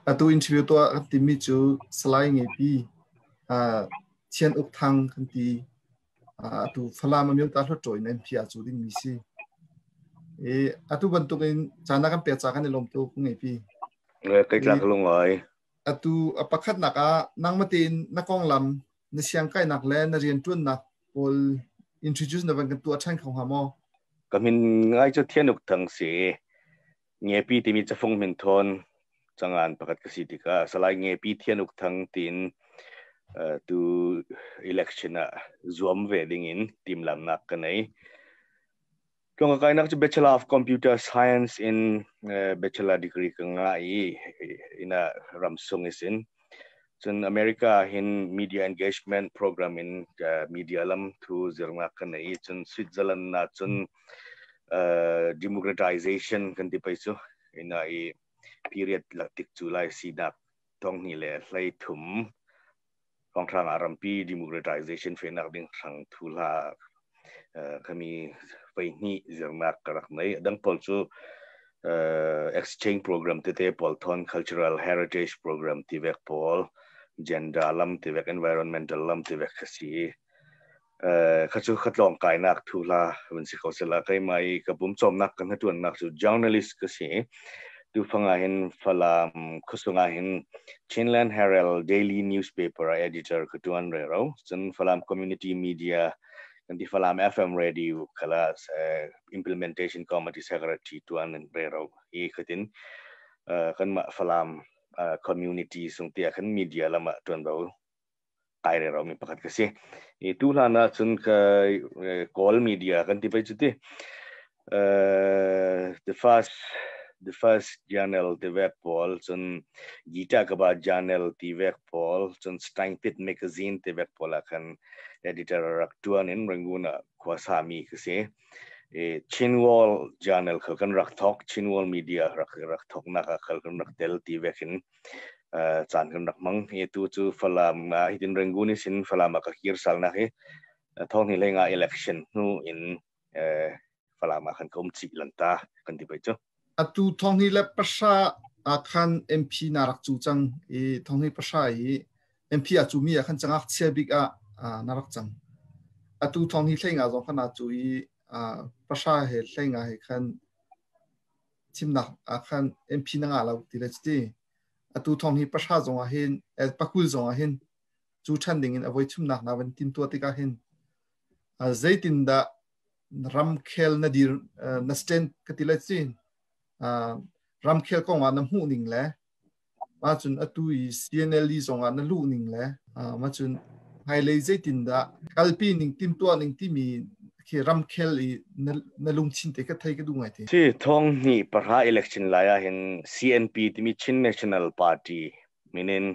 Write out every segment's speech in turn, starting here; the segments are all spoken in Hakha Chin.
Atu interview tuah kan timi cu Salai Ngepi Thian Uk Thang kan ti. Atu Falam Amyota Hluttaw in MP a cu dingmi si. I atu bantukin caan na kan pek ca kan i lawm tuk Ngepi. Kai tlak lungai. Atu a pakhatnak ah nangmah tein na konglam na siangkainak le na rianṭuannak pawl introduce na van kan tuah ṭhan kho hnga maw? Ka min ngai cu Thian Uk Thang si. Ngepi timi cafung min thawn cangan pakhat ka si tikah Salai Ngepi Thian Uk Thang tiin tu election ah zuam ve ding in timhlamnak ka nei. Tlawng ka kainak cu Bachelor of Computer Science in bachelor degree ka ngah i ina ramsung isin. Cun America hin media engagement program in media lam thu zirnak ka nei. Cun Switzerland na cun democratization kan ti pei cu ina i period tik cu lai sinak thong hnih le hlei thum Hrawnghrang ah rampi democratization fenak ding hrang thu hla khami hnih zirnak ka rak nei. Adang pawl cu exchange program tete pawl thon cultural heritage program ti vek pawl gender lam ti vek environmental lam ti vek kha si. Kha cu khatlong kainak thu hla vun si ko sela keimah i ka pum cawmnak ka hnaṭuannak cu journalist ka si. Tufang ah hin Falam khuasung ah hin Chinland Herald Daily Newspaper ah editor ka ṭuan rero. Cun Falam Community Media kan ti Falam FM Radio khala implementation committee secretary ṭuan rero. Hi khatin kanmah Falam community sung tiah khan media lam ah ṭuanvo ai rero mi pakhat ka si. I tu hlan ah cun ka Kawl media kan ti pei cu ti. The first journal ti vek pawl, cun Gita Kaba journal ti vek pawl, cun Steinpit magazine ti vek pawl ah khan editor rak tuan in Rangoon ah khua sa mi ka si. I Chin World Journal khal kan rak thok, Chin World Media rak rak thok nak ah khal kan rak tel ti vek in caan kan rak hmang. Hi tu cu Falam hitin Rangoon in sin Falam ah ka kir salnak hi thong ni lenga election hnu in Falam ah khan ka um chih lanta kan ti bai cu. Atu thong ni le pasha khan MP na rak cu cang i thong ni pasha i MP a cu mi ah khan cangak chia bik ah na rak cang. Atu thong ni hlei nga zong khan a cu i pasha he hlei nga he khan thimnak ah khan MP na ngah lo ti le cuti atu thong hi 10 zong ah hin 20 zong ah hin cu ṭhan ding in a voi thumnak na van tin tuah tikah hin zeitindah ramkhel na dir na stand ka ti le ci ramkhel kong ah na hmuh ning le Ma cun atu i CNLD zongah na luh ning le ma cun hmailei zeitindah kalpi ning timtuah ning timi khi ramkhel i na lungthin te ka thei ka duh ngai te. Si thong hnih 10 election lai ah hin CNP timi Chin National Party minin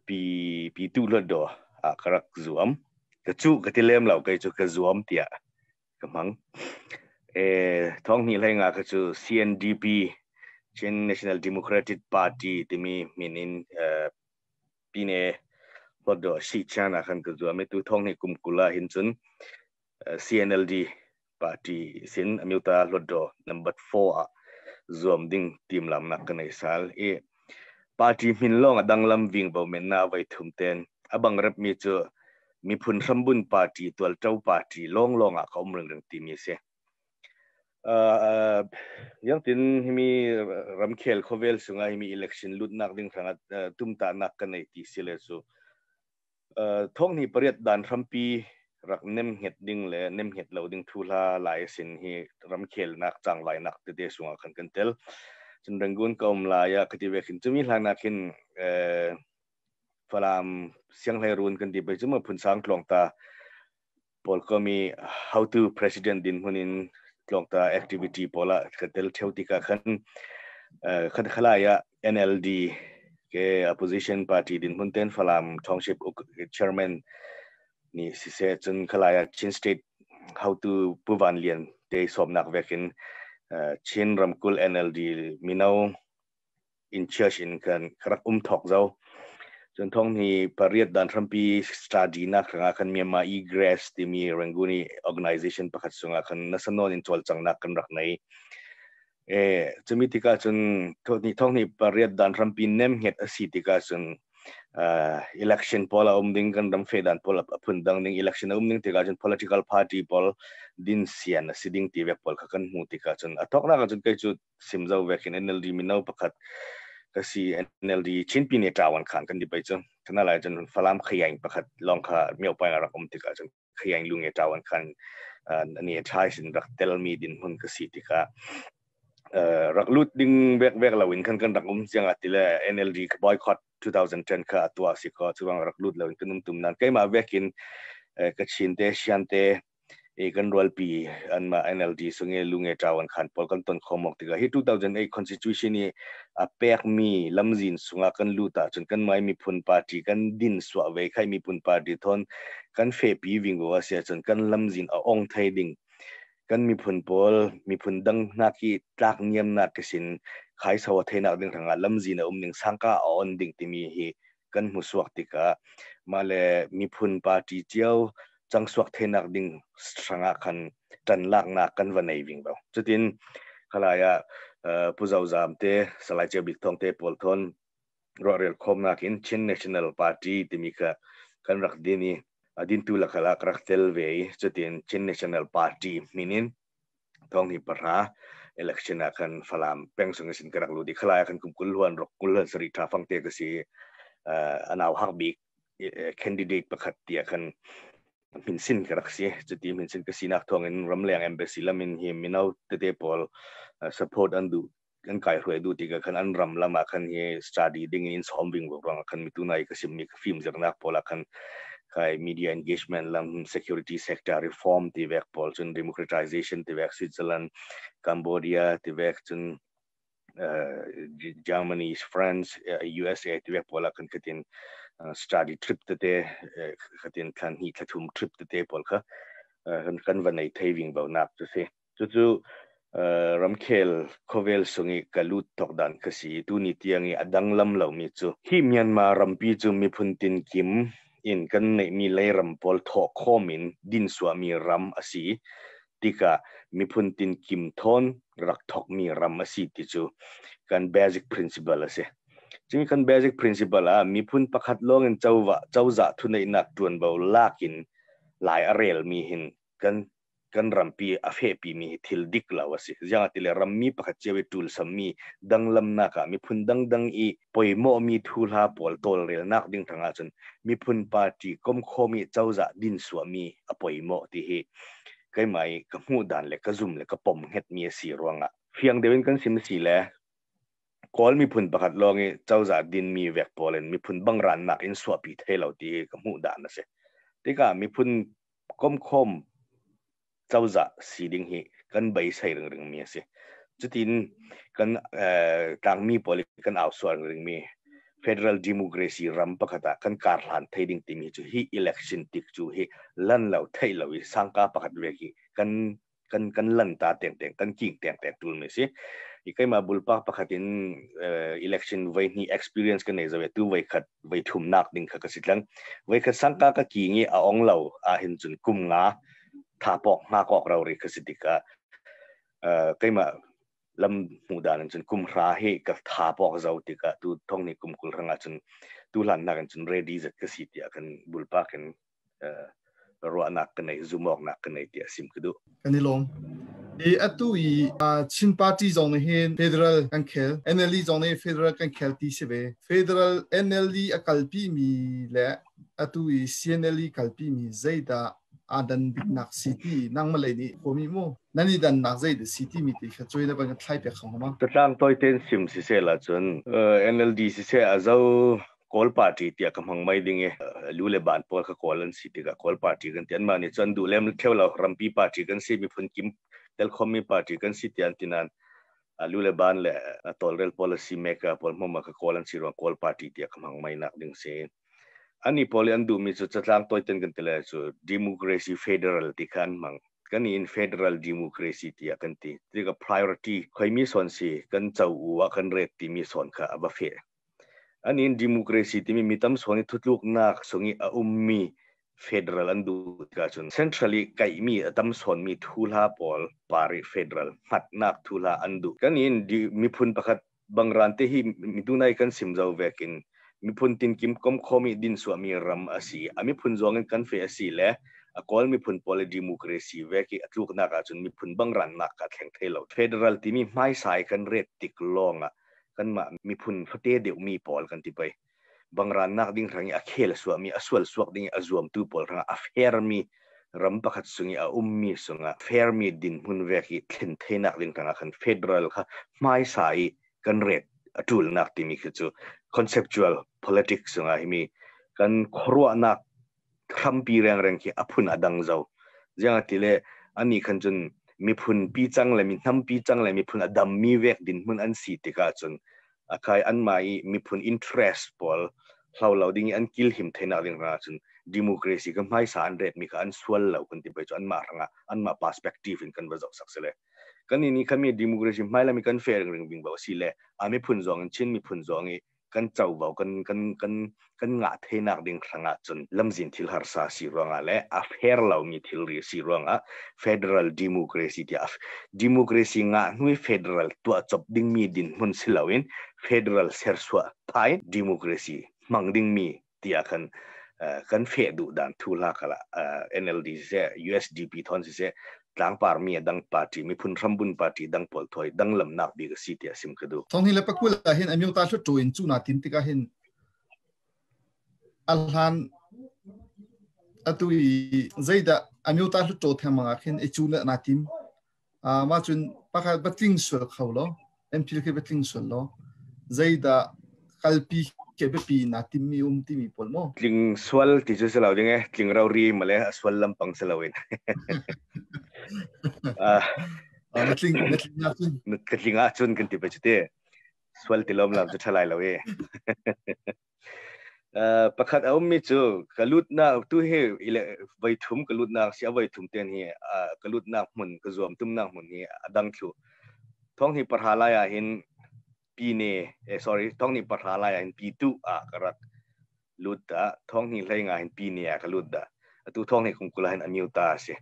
pi pi tu hlut do ah ka rak zuam. Ka cu ka ti lem lo, kei cu ka zuam tiah ka hmang. Thong hnih hlei nga kha cu CNDP, Chin National Democratic Party timi min in pine Hluttaw si chan ah khan ka zuam i tu thong hnih kum 20 ah hin cun CNLD party sin Amyota Hluttaw number 4 ah zuam ding timlamnak ka nei sal i party hmin lawng a danglam ving bo men na voi thum ten a bang rep mi cu miphun hrambun party, tualṭo party lawnglawng ah ka um ringring timi a si. Yangtin himi ramkhel khawvel sungah himi election lutnak ding hrangah tumtahnak ka nei ti si le cu thong hnih 8 dan hrampi rak nem hnget ding le nem hnget lo ding thu hla lai sin hi ramkhel nak changlai nak tete sungah khan kan tel. Cun Rangoon ka um lai ah kati ve khin cumi hlan ah khin Falam sianghleirun kan ti pei cu maw phunsang tlawngta pawl komi how to president din hmun in tlawngta activity pawl ah ka tel theo tikah khan khan khalai ah NLD ke opposition party din hmun ten Falam Township chairman ni siseh, cun khalai ah Chin State how to Pu Van Lian te sawmnak vekin Chin ramkulh NLD mino in church in kan rak um thok zo. Cun thong hi 8 dan hrampi study nak ranga khan Myanmar Egress timi Rangoon organization pakhat sungah khan nasanon in cawlcangnak kan rak nei. E chumi tikah cun thawhni thawhni pariat dan rampi nem nget a si tikah cun election pawl a um ding kan ram fe dan pawl a phun dang ding election a um ding tikah cun political party pawl din sian a si ding ti vek pawl kha kan hmu tikah cun a thawknak ah cun kei cu sim zo vek in NLD mino pakhat ka si. NLD Chinpi ne tawan khan kan di pai cu kana lai cun Falam khayaing pakhat long kha myo pai rak um tikah cun khayaing lu nge tawan khan ani thai sin rak tel mi din hun ka si tikah rak lut ding vek vek lo in khan kan rak um chiang atile NLD boycott 2010 kha atua si ko chuang rak lut lo in kan um tum nan keima vekin ka chin te sian te i kan rualpi anmah NLD sunge lunge ṭawan khan pawl kan ton kho mok tikah hi 2008 constitution i a pekmi lamzin sungah kan lut ahcun kan mai miphun party kan din suah ve khai miphun party thon kan fepi ving vo a si ahcun kan lamzin a ong thei ding kan miphun pawl miphun dang hna ki tlak niam nak kisin khai so a theinak ding rangah lamzin a um ning sangka a on ding timi hi kan hmu suak tikah mah le miphun party cio cang suak thenak ding hrangah khan ṭan laknak kan va nei ving lo. Cutin khalai ah Pu Zo Zam te Salai Ceu Bik Thawng te pawl thon ruahrel khawmnak in Chin National Party timi kha kan rak din i dintu lakhala ka rak tel ve i cutin Chin National Party min in thong hi pahra election ah khan Falam peng sung sin ka rak lut i khalai ah khan kum kul huan rok kul sari tha fang te ka si. Anau hak bik candidate pakhat tia khan min sin ka rak si. Cuti min sin ka sinak thawng in ramleng embassy lamin hi mino tete pawl support an du kan kai hruai du ti ka khan an ram lam ah khan hi study ding in som bing ruang khan mitu nai ka sim mi ka film zirnak pawl ah khan kai media engagement lam, security sector reform ti vek pawl, cun democratization ti vek, Switzerland, Cambodia ti vek, cun Germany, France, USA ti vek pawl ah khan khatin study trip tete khatin thlan hi thlathum trip tete pawl kha kan va nei thei ving bo nak chu si. Cucu ramkhel khawvel sung i ka lut tok dan ka si. Tu ni tiang i a dang lam lomi cu hi Myanmar rampi cu miphun tin kim in kan neihmi leiram pawl thawh khawm in din suahmi ram a si tikah miphun tin kim thawn rak thokmi ram a si ti cu kan basic principle a si. Cun kan basic principle ah miphun pakhat lawng in cozah thuneihnak ṭuanvo lak in lai a relmi hin kan rampi a fehpimi hi thil dik lo a si. Ziang ti le rammi pakhat cio i ṭulsammi danglamnak ah miphun dangdang i poimawhmi thuhla pawl tawlrelnak ding hrang ahcun miphun party komkhawmi cozah din suahmi a poimawh ti hi keimah i ka hmuh dan le ka zum le ka pom hngetmi a si ruangah fiang deuh in kan sim si le Kawl miphun pakhat lawng i cozah dinmi vek pawl in miphun bangrannak in suahpi thei lo ti hi ka hmuh dan a si. Tikah miphun komkhawm cozah si ding hi kan beisei ringring mi a si. Cutin kan tlangmi pawl kan au sual ringring mi federal democracy ram pakhat ah kan kar hlan thei ding timi cu hi election tik cu hi lan lo theih lo i sangka pakhat ve hi kan kan kan lan ta teng teng kan king teng teng tul mi si. I keimah bulpak pakhat in election voi hnih experience ka nei zawe tu voi khat voi thum nak ding kha ka si tlang. Voi khat sangka ka king i a ong lo a hin cun kum nga tha pok nga kok ro ri ka si tikah keimah lam hmuh dan in cun kum hra hi ka tha pok zo tikah tu thong ni kum kul rangah cun tu hlan nak in cun ready zat ka si tiah kan bulpak in ruahnak ka nei, zumawknak ka nei tiah sim ka duh. Kan i lawm. I atu i Chin Party zong nih hin federal kan khel, NLD zong nih federal kan khel ti si ve. Federal NLD a kalpi mi le atu i CNLD kalpi mi zeidah aa dan biknak si ti nangmah lei nih khuami mu nan i dannak zei dah si ti mi ti kha cuai na van kan thlai piak kho ma? Catlang toi ten sim si se la cun NLD si se a zo Kawl party tiah ka hmang mai ding i lu le ban pawl kha Kawl an si tikah Kawl party kan ti. Anmah nih cun duh lem theo lo, rampi party kan si, miphun kim telkhawmmi party kan si tiah an ti nain lu le ban le tawlrel policy maker pawl hmama ka Kawl an si ruang Kawl party tiah ka hmang mai nak ding si. Ani pawl i an duhmi cu catlang tawiten kan ti le cu democracy federal ti kha an hmang. Kan in federal democracy tiah kan ti. Tikah priority khoimi sawn si kan co u ah kan ret timi sawn kha a va fe. An in democracy timi mi tam sawn i thutluknak sung i a ummi Federal an duh tikah cun central i kaihmi a tam sawnmi thuhla pawl pari federal hngatnak thuhla an duh. Kan in miphun pakhat bangran te hi mitunai kan sim zo vekin miphun tinkim komkhomi din suahmi ram a si. A miphun zong in kan fe a si le a Kawl miphun pawl le democracy vek i a tluknak ahcun miphun bangrannak ka thleng thei lo. Federal timi hmaisai kan ret tik lawng ah kanmah miphun fate deuhmi pawl kan ti pei. Bangrannak ding hrang i a khel a suahmi a sual suak ding i a zuamtu pawl hrangah a fairmi ram pakhat sung i a ummi sungah fairmi dinhmun vek i thlen theinak ding hrangah khan federal kha hmaisa i kan ret a ṭulnak timi khi cu conceptual politics sungah himi kan khuaruahnak hrampi rengreng khi a phun a dang zo. Ziang ti le ani khan cun miphun pi cang le mi hnam pi cang le miphun a dammi vek dinhmun an si tikah cun akhai anmah i miphun interest pawl hlo lo ding i an kil him theinak ding hrangah cun democracy ka hmaisa an ret mi kha an sual lo kan ti bai cu anmah hrangah anmah perspective in kan va zoh sak sile kan ni khami democracy hmailami kan fair ring bing bo si le a miphun zong in Chin miphun zong i kan covo kan kan kan kan ngah theinak ding hrangah cun lamzin thil harsa si ruangah le a fair lomi thilri si ruangah federal democracy tiah democracy ngah hnui federal tuah cop dingmi dinhmun si loin federal sersuah thai democracy hmang dingmi tiah khan kan feh duh dan thu hla kala NLD siseh USDP thon siseh tlangpar mi dang party miphun hrambun party dang pawl thoi dang lamnak bik a si tiah sim ka duh. Thong hi le pakul ah hin amyota hlu tu in chu na tin tikah hin alhan atu i zeidah amyota hlu to theng manga khin e chu na tim ma cun pakhat batling sual kho lo MPL khi batling sual lo zeidah kalpi ke biapi na timmi um timi pawl mo tling sual ti cu si lo ding e tling ro ri male a sual lampang si lo in na tling na tling ah cun na tling ah cun kan ti pa chu te sual ti lom lam cu thalai lo e Pakhat a ummi cu ka lutnak tu hi voi thum ka lutnak si a voi thum ten hi ka lutnak hmun ka zuam tumnak hmun hi a dang thlu. Thong hi pahra lai ah hin pine eh sorry thong ni pahra lai ah hin pitu ah ka rak lut da thong ni hlei nga hin pine ah ka lut da atu thong ni kum kula hin amyuta a si.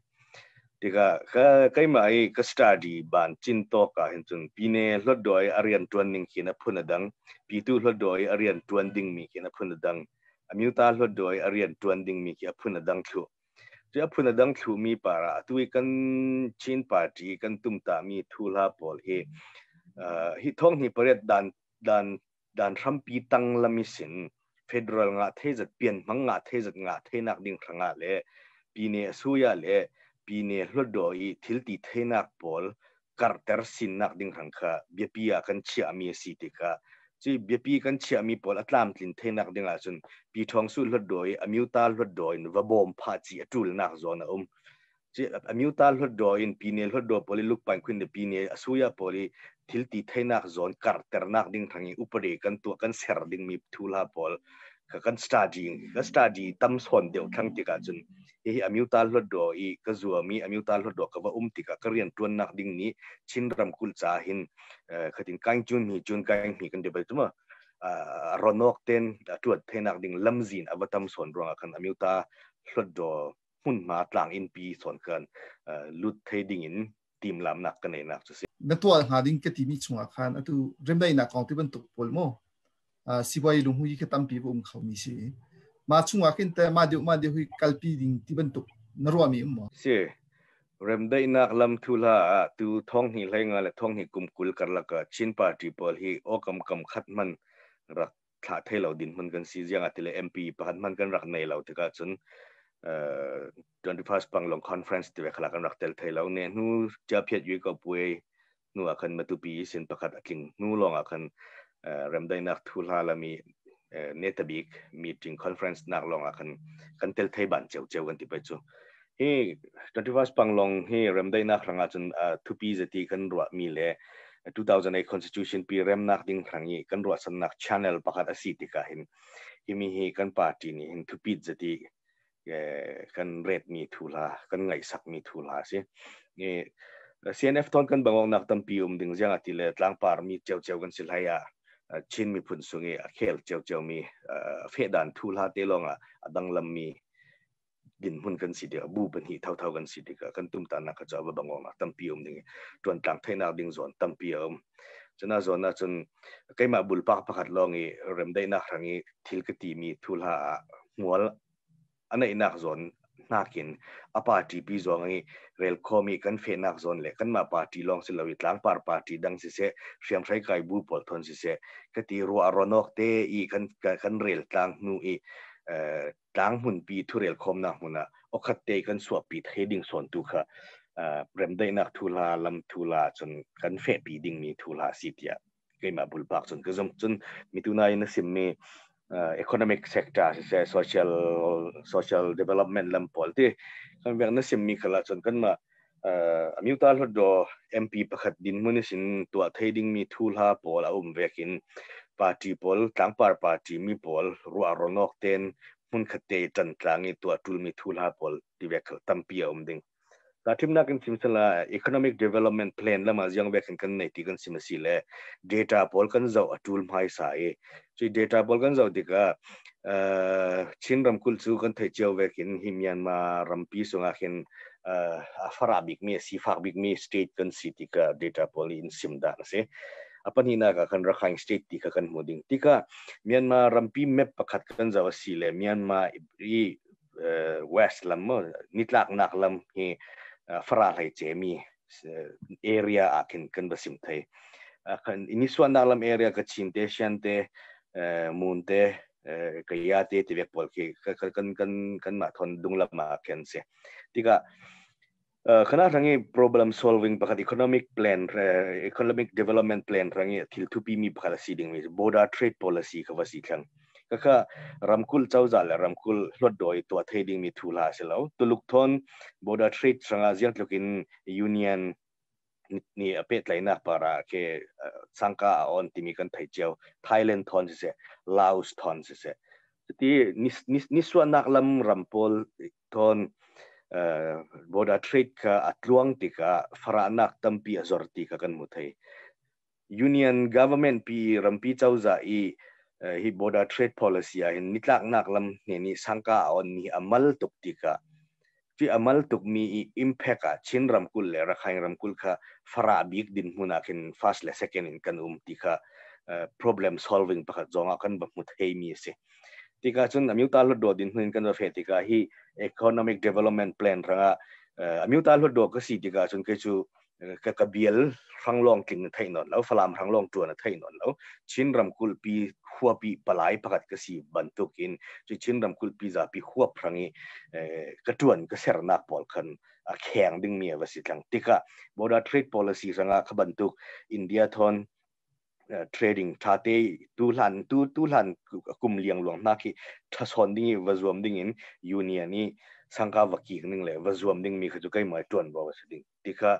Tikah ka keimah i ka study ban cin tawk ah hin cun pine hlawtdaw i a rian ṭuan ning khin a phun a dang, pitu hlawtdaw i a rian ṭuan dingmi khin a phun a dang, amyuta hlawtdaw i a rian ṭuan dingmi khi a phun a dang thlu. Cu a phun a dang thlumi par ah atu i kan Chin party kan tumtahmi thuhla pawl hi hi thong hnih pariat dan dan dan hrampi tang lami sin federal nga theizat pian hmang nga theizat nga theinak ding hrangah le pine asuya le pine hlawtdaw i thilti theinak pawl karter sinnak ding hrang kha biapi ah kan chiahmi a si tikah cu biapi kan chiahmi pawl a tlamtlin theinak ding ahcun pi ṭhawng su hlawtdaw i amyuta hlawtdaw in va bawm pha ci a ṭulnak zawn a um. Amyuta hlawtdaw in pine hlawtdaw pawl i lukpain khun le pine asuya pawl i thilti theinak zawn karternak ding hrang i upade kan tuah kan ser dingmi thuhla pawl kan study ka study tam sawn deuh thlang tikah cun hihi amyuta hlawtdaw i ka zuam i amyuta hlawtdaw ka va um tikah ka rian ṭuannak ding nih Chin ramkulh ca hin khatin kaing cun hi cun kaing hi kan ti bal tuma ronok ten ṭuan theinak ding lamzin a va tam sawn ruangah khan amyuta hlawtdaw hmunhma tlang innpi sawn khan lut thei ding in timlamnak ka neihnak cu si. Na tuah hnga ding ka timi chungah khan atu remdaihnak kong ti bantuk pawl maw sipuai lunghui kha tampi va um kho mi si ma chungah khin te ma deuh ma deuh hi kalpi ding ti bantuk na ruahmi um maw? Si remdaihnak lam thu hla ah tu thong hnih hlei nga le thong hnih kum 20 karlak ah Chin party pawl hi awkam kam khat man rak thlah thei lo dinhmun kan si ziang ah tile MP pakhat hman kan rak nei lo tikah cun 21st Panglong Conference ti ve khala kan rak tel thei lo ne hnu chia phiat yui ko puai hnu ah khan Matupi sin pakhat a tling hnu lawng ah khan remdaihnak thu hla lami netabik meeting conference nak lawng ah khan kan tel thei ban cheu cheu kan ti pai chu hi 21st Panglong hi remdaihnak rangah cun thupi zati kan ruah mi le 2008 Constitution pi remnak ding hrang i kan ruahchannak channel pakhat a si tikah hin himi hi kan party nih hin thupit zati kan ret mi thu hla kan ngaihsak mi thu hla si. CNF thon kan bangok tampi um ding ziang ati le tlangpar mi cheu cheu kan si hlai ah Chin miphun sung i a khel cheu cheu mi fehdan thu hla te lawng ah a danglam mi. Dinhmun kan si tikah, bu pahnih thotho kan si tikah kan tumtannak kha cu a va bangawng tampi um ding i ṭuantlang theihnak ding zawn tampi a um. Cuna zawn ahcun keimah bulpak pakhat lawng i remdaihnak hrang i thil ka timi thuhla ah hmual a neihnak zawn nakin a party pi zong i rel khomi kan fehnak zawn le kanmah party lawng si lo i tlangpar party dang siseh, hriamhrei kai bu pawl thon siseh, ka ti ruah ronawk te i kan rel tlang hnu i tlang hmunpi thurel khawmnak hmun ah okhat te kan suahpi thei ding sawn tu kha remdaihnak thula lam thula cun kan fehpi dingmi thula si tiah keimah bulpak cun ka zum. Cun mituna in na simmi economic sector siseh, social development lam pawl ti kan vek na simmi khala cun kanmah Amyota Hlutdaw MP pakhat dinhmun in tuah thei dingmi thuhla pawl a um vekin party pawl, tlangpar party mi pawl ruah ronawk ten hmunkhat te ṭan tlang i tuah ṭulmi thuhla pawl ti vek tampi a um ding. Ta thimnak in chim sala, economic development plan lama ziang vek in kan nei ti kan sim asi le data pawl kan zoh a ṭul hmaisa i cui data pawl kan zoh tikah Chin ramkulh cu kan theih cio vekin hi Myanmar rampi sungah hin a farah bikmi, a sifak bikmi state kan si ti kha data pawl in sim dan a si. A pahnihnak ah kan Rakhine state ti kha kan hmuh ding. Tikah Myanmar rampi map pakhat kan zoh a si le Myanmar i west lam mo nitlaknak lam hi farah hlei cemi area ah khin kan va sim thei. Kan nisuannak lam area Kachin te, Shan te, Mun te, Kaya te ti vek pawl khi kan kan kan mah thon dung lam ah khin si. Tikah khana rangi problem solving pakhat economic plan, economic development plan rangi thil thupi mi pakhat a si ding mi border trade policy kha va si thlang. Kaka ramkul cozah le ramkul hlawtdawi tuah thei ding mi thu hla si lo. Tuluk thon border trade sanga ziang tluk in union nih a pehtlaihnak para ke sangka a on timi kan thei cio. Thailand thon siseh, Laos thon siseh. Ti nisuanak lam ram pawl thon border trade kha a tluang tikah farahnak tampi a zor ti kha kan hmu thei. Union government pi rampi cozah i hi border trade policy ah hin nitlaknak lam hne nih sangka a on mi a mal tuk tikah cu a mal tuk mi i impact ah Chin ramkulh le Rakhine ramkulh kha farah bik dinhmun ah khin first le second in kan um ti kha problem solving pakhat zong ah kan va hmu thei mi a si. Tikah cun Amyota Hlutdaw dinhmun in kan va feh tikah hi economic development plan rangah Amyota Hlutdaw ka si tikah cun kei cu ka ka bial hranglawng tling na theih nawn lo, Falam hranglawng tuan na theih nawn lo. Chin ramkulh pi huapi palai pakhat ka si bantukin cu Chin ramkulh pi zapi huap hrang i ka tuan ka sernak pawl khan a kheng dingmi a va si tlang tikah border trade policy hrangah kha bantuk India thon trading tha te tu hlan tu tu hlan kum liang luang hna khi thasawn ding i va zuam ding in union i sangka va kik ning le va zuam ding mi kha cu keimah tuan bo si ding ti kha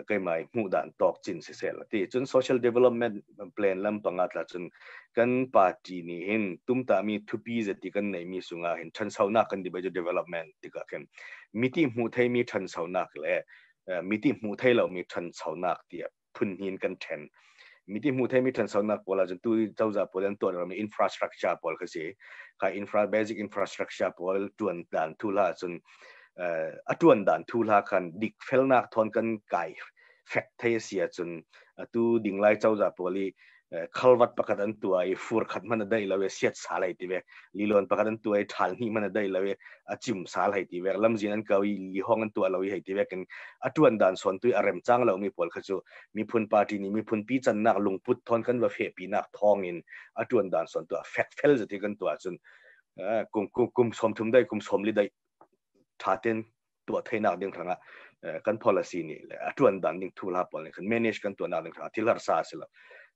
keimah hmuh dan tawk chin si sel ti. Cun social development plan lam panga tla cun kan party nih hin tumta mi thupi zeti kan nei mi sunga hin thansaunak kan di bai development tikah khin miti hmuh thei mi thansaunak le miti hmuh thei lo mi thanchaunak tiah phun hin kan ṭhen. Miti hmuh theimi ṭhansonak pawl ahcun tu cozah pawl an tuah rami infrastructure pawl kha si. Kha infra basic infrastructure pawl ṭuan dan thu hla ahcun a ṭuan dan thu hla khan dik felnak thawn kan kai fek thei a si ahcun atu dinglai cozah pawl i khalvat pakhat an tuah i fur khat hmanh a daih lo i siat sal hei ti ve, lilon pakhat an tuah i ṭhal hnih hmanh a daih lo i a cim sal hei ti ve, lamzin an kau i lihong an tuah lo i hei ti ve kin a ṭuan dan sawn tu i a rem cang lo mi pawl kha cu miphun party nih miphun pi cannak lungput thon kan va fehpi nak thawng in a ṭuan dan sawn tu a fek fel zati kan tuah cun kum kum 30 dai kum 40 dai ṭha ten tuah theinak ding hrangah kan policy nih le a tuan dan ding thu hla pawl nih khan manage kan tuahnak ding hrangah thil harsa a si lo.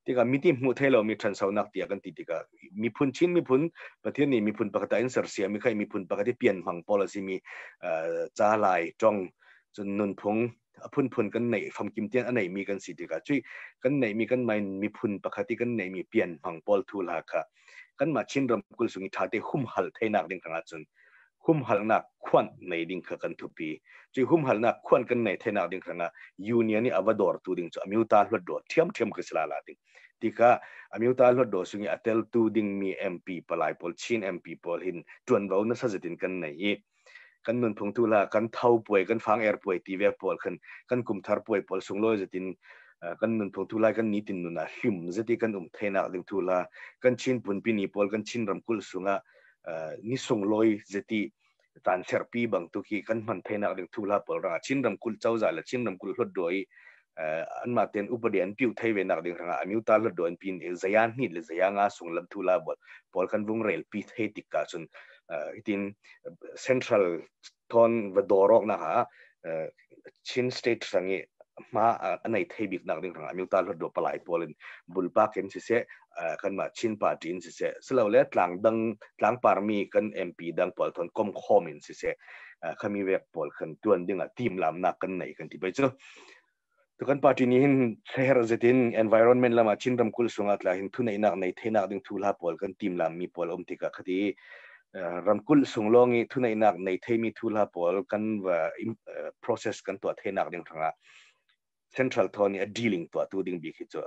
Tikah miti hmuh thei lo mi ṭhansonak tiah kan ti tikah miphun, Chin miphun, Pathian nih miphun pakhat ah in sersiam mi kha miphun pakhat i pian hmang policy mi ca lai tong cun nunphung a phunphun kan neih famkim tian a nei mi kan si tikah cui kan neih mi kan mai miphun pakhat i kan neih mi pian hmang pawl thu hla kha kanmah Chin ramkulh sung i ṭha te humhal theinak ding hrangah cun humhalnak khuanh nei ding kha kan thupi. Cui humhalnak khuan kan nei thenak ding hrangah union i ava dor tu ding cu Amyota Hlutdaw ṭhiamṭhiam ka si la la ding tika Amyota Hlutdaw sung i a tel tu ding mi MP palai pawl, Chin MP pawl hin ṭuanvo nasa zetin kan nei i. Kan nunphung tu la kan tho puai, kan fang er puai ti ve pawl khan, kan kumthar puai pawl sunglawi zetin kan nunphung tu lai kan nitin nun ah hlim zeti kan um theinak ding tu la kan Chin punpi ni pawl kan Chin ramkulh sungah ni sunglawi zeti tan serpi bang tu khi kan hman theinak ding thu la pawl ranga Chin ramkulh cozah le Chin ramkulh hlutdaw i anmah ten upadi an piu thei ve nak ding ranga amyuta hlutdaw an pin zaya hni le zaya nga sung lam thu la bol pawl kan vung rel pi thei tik ka chun itin central thon va dorok na ha Chin state rangi ma anei thei bik nak ding ranga amyuta hlutdaw palai pawl in bulpak in si se kan mah Chin party in siseh silole tlang dang tlangpar mi kan MP dang pawl thon kom khom in siseh khami vek pawl khan tuan ding ah team lamnak kan nei kan ti bai chu. Tu kan party ni hin her zetin environment lama Chin ramkulh sungah tla hin thu neinak nei theinak ding thu hla pawl kan team lam mi pawl um tikah khati ramkulh sung lawng i thu neinak nei theimi thu hla pawl kan process kan tuah theinak ding hrangah central thon i a dealing tuahtu ding bik hi cu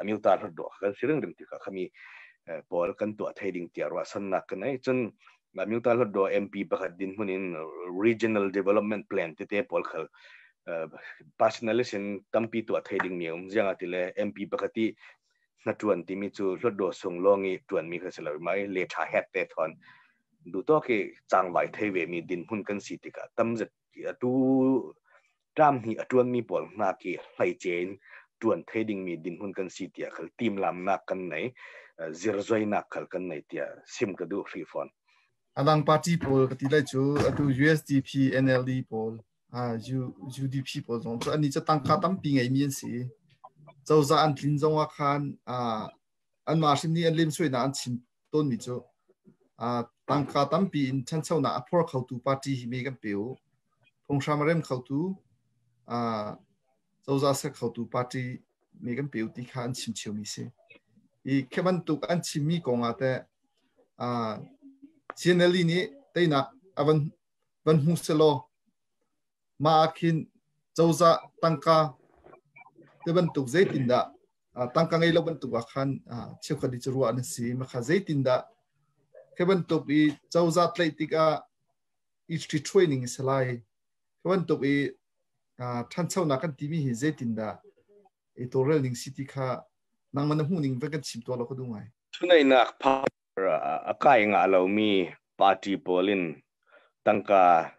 amyuta hlut kan si ring ring tikah khami pawl kan tuah thei ding tiah ruahsannak kan ei. Cun amyuta hlut MP pakhat din hmun in regional development plan tete pawl khal personalist in tampi tuah thei ding mi um zianga ti le MP pakhat i na tuan timi cu hlutdo sung lawng i tuan mi kha si lo mai le tha het te thon du to ki changwai thei ve mi din hmun kan si tikah tam zet atu ṭam hnih a ṭuanmi pawl hna khi hleice in ṭuan thei dingmi dinhmun kan si tiah khal timlamnak kan nei, zirzoinak khal kan nei tiah sim ka duh hrih fawn. Adang party pawl ka ti lai cu atu USDP, NLD pawl, UDP pawl zong cu ani cu tangka tampi ngeimi an si. Cozah an tlin zong ah khan anmah hrim nih an lemsuainak an chim tawnmi cu tangka tampi in ṭhanchonak a phor khotu party hi me kan pe u. Phunghram a rem khotu, cozah ser khotu party me kan pe u ti kha an chim chiomi si. I khi bantuk an chimmi kong ah teh CNLD nih teinak a van van hmu selaw mah ah khin cozah tangka te bantuk zeitindah tangka ngei lo bantuk ah khan cheukhat i cu ruah na si. Makha zeitindah khi bantuk i cozah tlaih tikah i ṭhitṭhuai ning a si lai. Khi bantuk i ṭhanchonak kan timi hi zeitindah i tawlrel ning si ti kha nangmah na hmuh ning van kan chim tuah law ka duh ngai. Thuneihnak a kai ngah lomi party pawl in tangka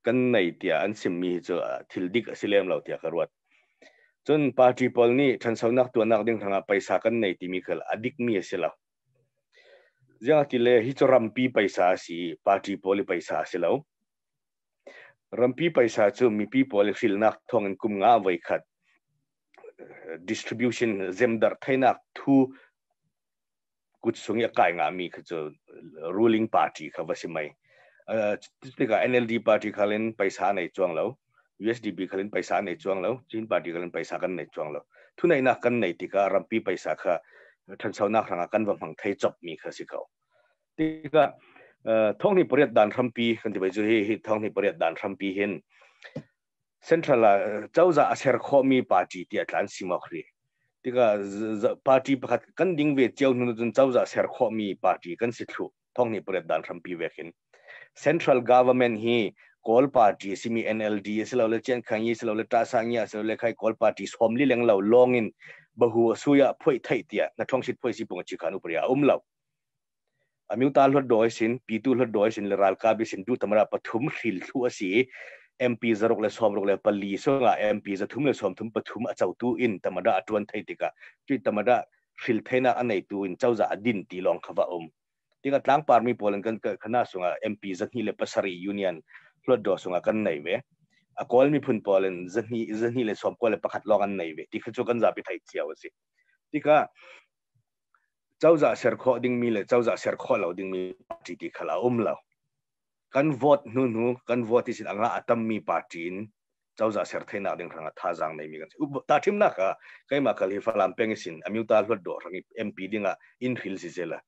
kan nei tiah an chimmi hi cu thil dik a si lem lo tiah ka ruat. Cun party pawl nih ṭhanchonak tuahnak ding hrangah paisa kan nei timi khal a dikmi a si lo. Ziang ti le hi cu rampi paisa a si i party pawl i paisa a si lo. Rampi paisa cu mipi pawl i hrilnak thawngin kum nga voi khat distribution zemdar theinak thu kut sung i a kai ngami kha cu ruling party kha va si mai. Tikah NLD party khalin paisa nei chuang lo, USDP khalin paisa nei chuang lo, Chin party khalin paisa kan nei chuang lo. Thuneihnak kan nei tikah rampi paisa kha ṭhanchonak hrangah kan va hmang thei chop mi kha si ko. Tikah thonghni pariat dan hrampi kan ti bai cu hi hi thonghni pariat dan hrampi hin central ah cozah a ser khawhmi party tiah tlan si mawk ri. Tikah party pakhat kan ding ve cio hnu cun cozah ser khawhmi party kan si thlu thonghni pariat dan hrampi vek in. Central government hi Kawl party simi NLD asilole Chiankhang yi asilole Ṭahsang yi asilole khai Kawl party sawmli leng lo lawng in bahu asuya phoi thai tiah na thongsit phoi si pung chi khan upria um lo. Amyuta hlutdaw sin, Pitu hlutdaw sin le ralkap sin du tamara pathum hril thlu a si. MP 164 sungah MP 333 a cotu in tamada a tuan thei tikah cui tamada hril theina a neitu in cozah a din ti lawng kha va um. Tikah tlangpar mi pawl in kan khana sungah MP 27 union hlutdaw sungah kan nei ve. A Kawl miphun pawl in 291 lawng an nei ve. Ti kha cu kan zapi thei cio a si. Tikah cozah ser khawh dingmi le cozah ser khawh lo dingmi party ti khal a um lo. Kan vote hnu hnu kan vote isin anga a tammi party in cozah ser theinak ding hrangah thazaang neimi kan si. Ta thimnak ah keimah kal hi Falam peng isin Amyuta hluat dawh hrang i MP dingah in hril si sela.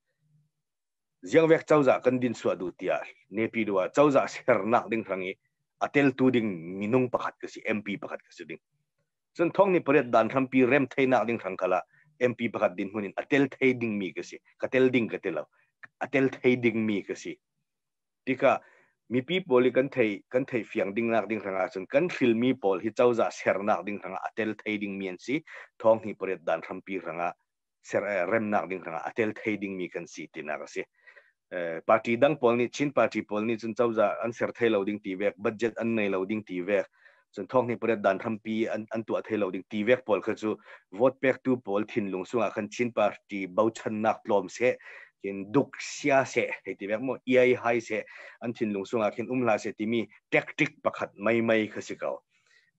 Ziangvek cozah kan din suah duh tiah Nepi duh ah cozah sernak ding hrang i a teltu ding minung pakhat ka si, MP pakhat ka si ding. Cun thong ni pariat dan hrampi rem theinak ding hrang kala MP pakhat din hmun in a tel thei ding mi ka si. Ka tel ding ka ti lo. A tel thei ding mi ka si. Tikah Mipi pawl i kan thei kan thei fiang ding nak ding hrangah cun kan hrilmi pawl hi cozah sernak ding hrangah a tel thei ding mi an si. Thong hi pariat dan hrampi hrangah ser remnak ding hrangah a tel thei ding mi kan si tinak a si. Party dang pawl nih, Chin party pawl nih cun cozah an ser thei lo ding ti vek, budget an nei lo ding ti vek, cun thong hi pariat dan hrampi an tuah thei lo ding ti vek pawl kha cu vote pektu pawl thinlung sungah khan Chin party bochannak tlawm seh, kin duk sia seh hei ti vek mu, iai hai seh, an thinlung sungah khin um hlah seh timi tactic pakhat mei mei kha si ko.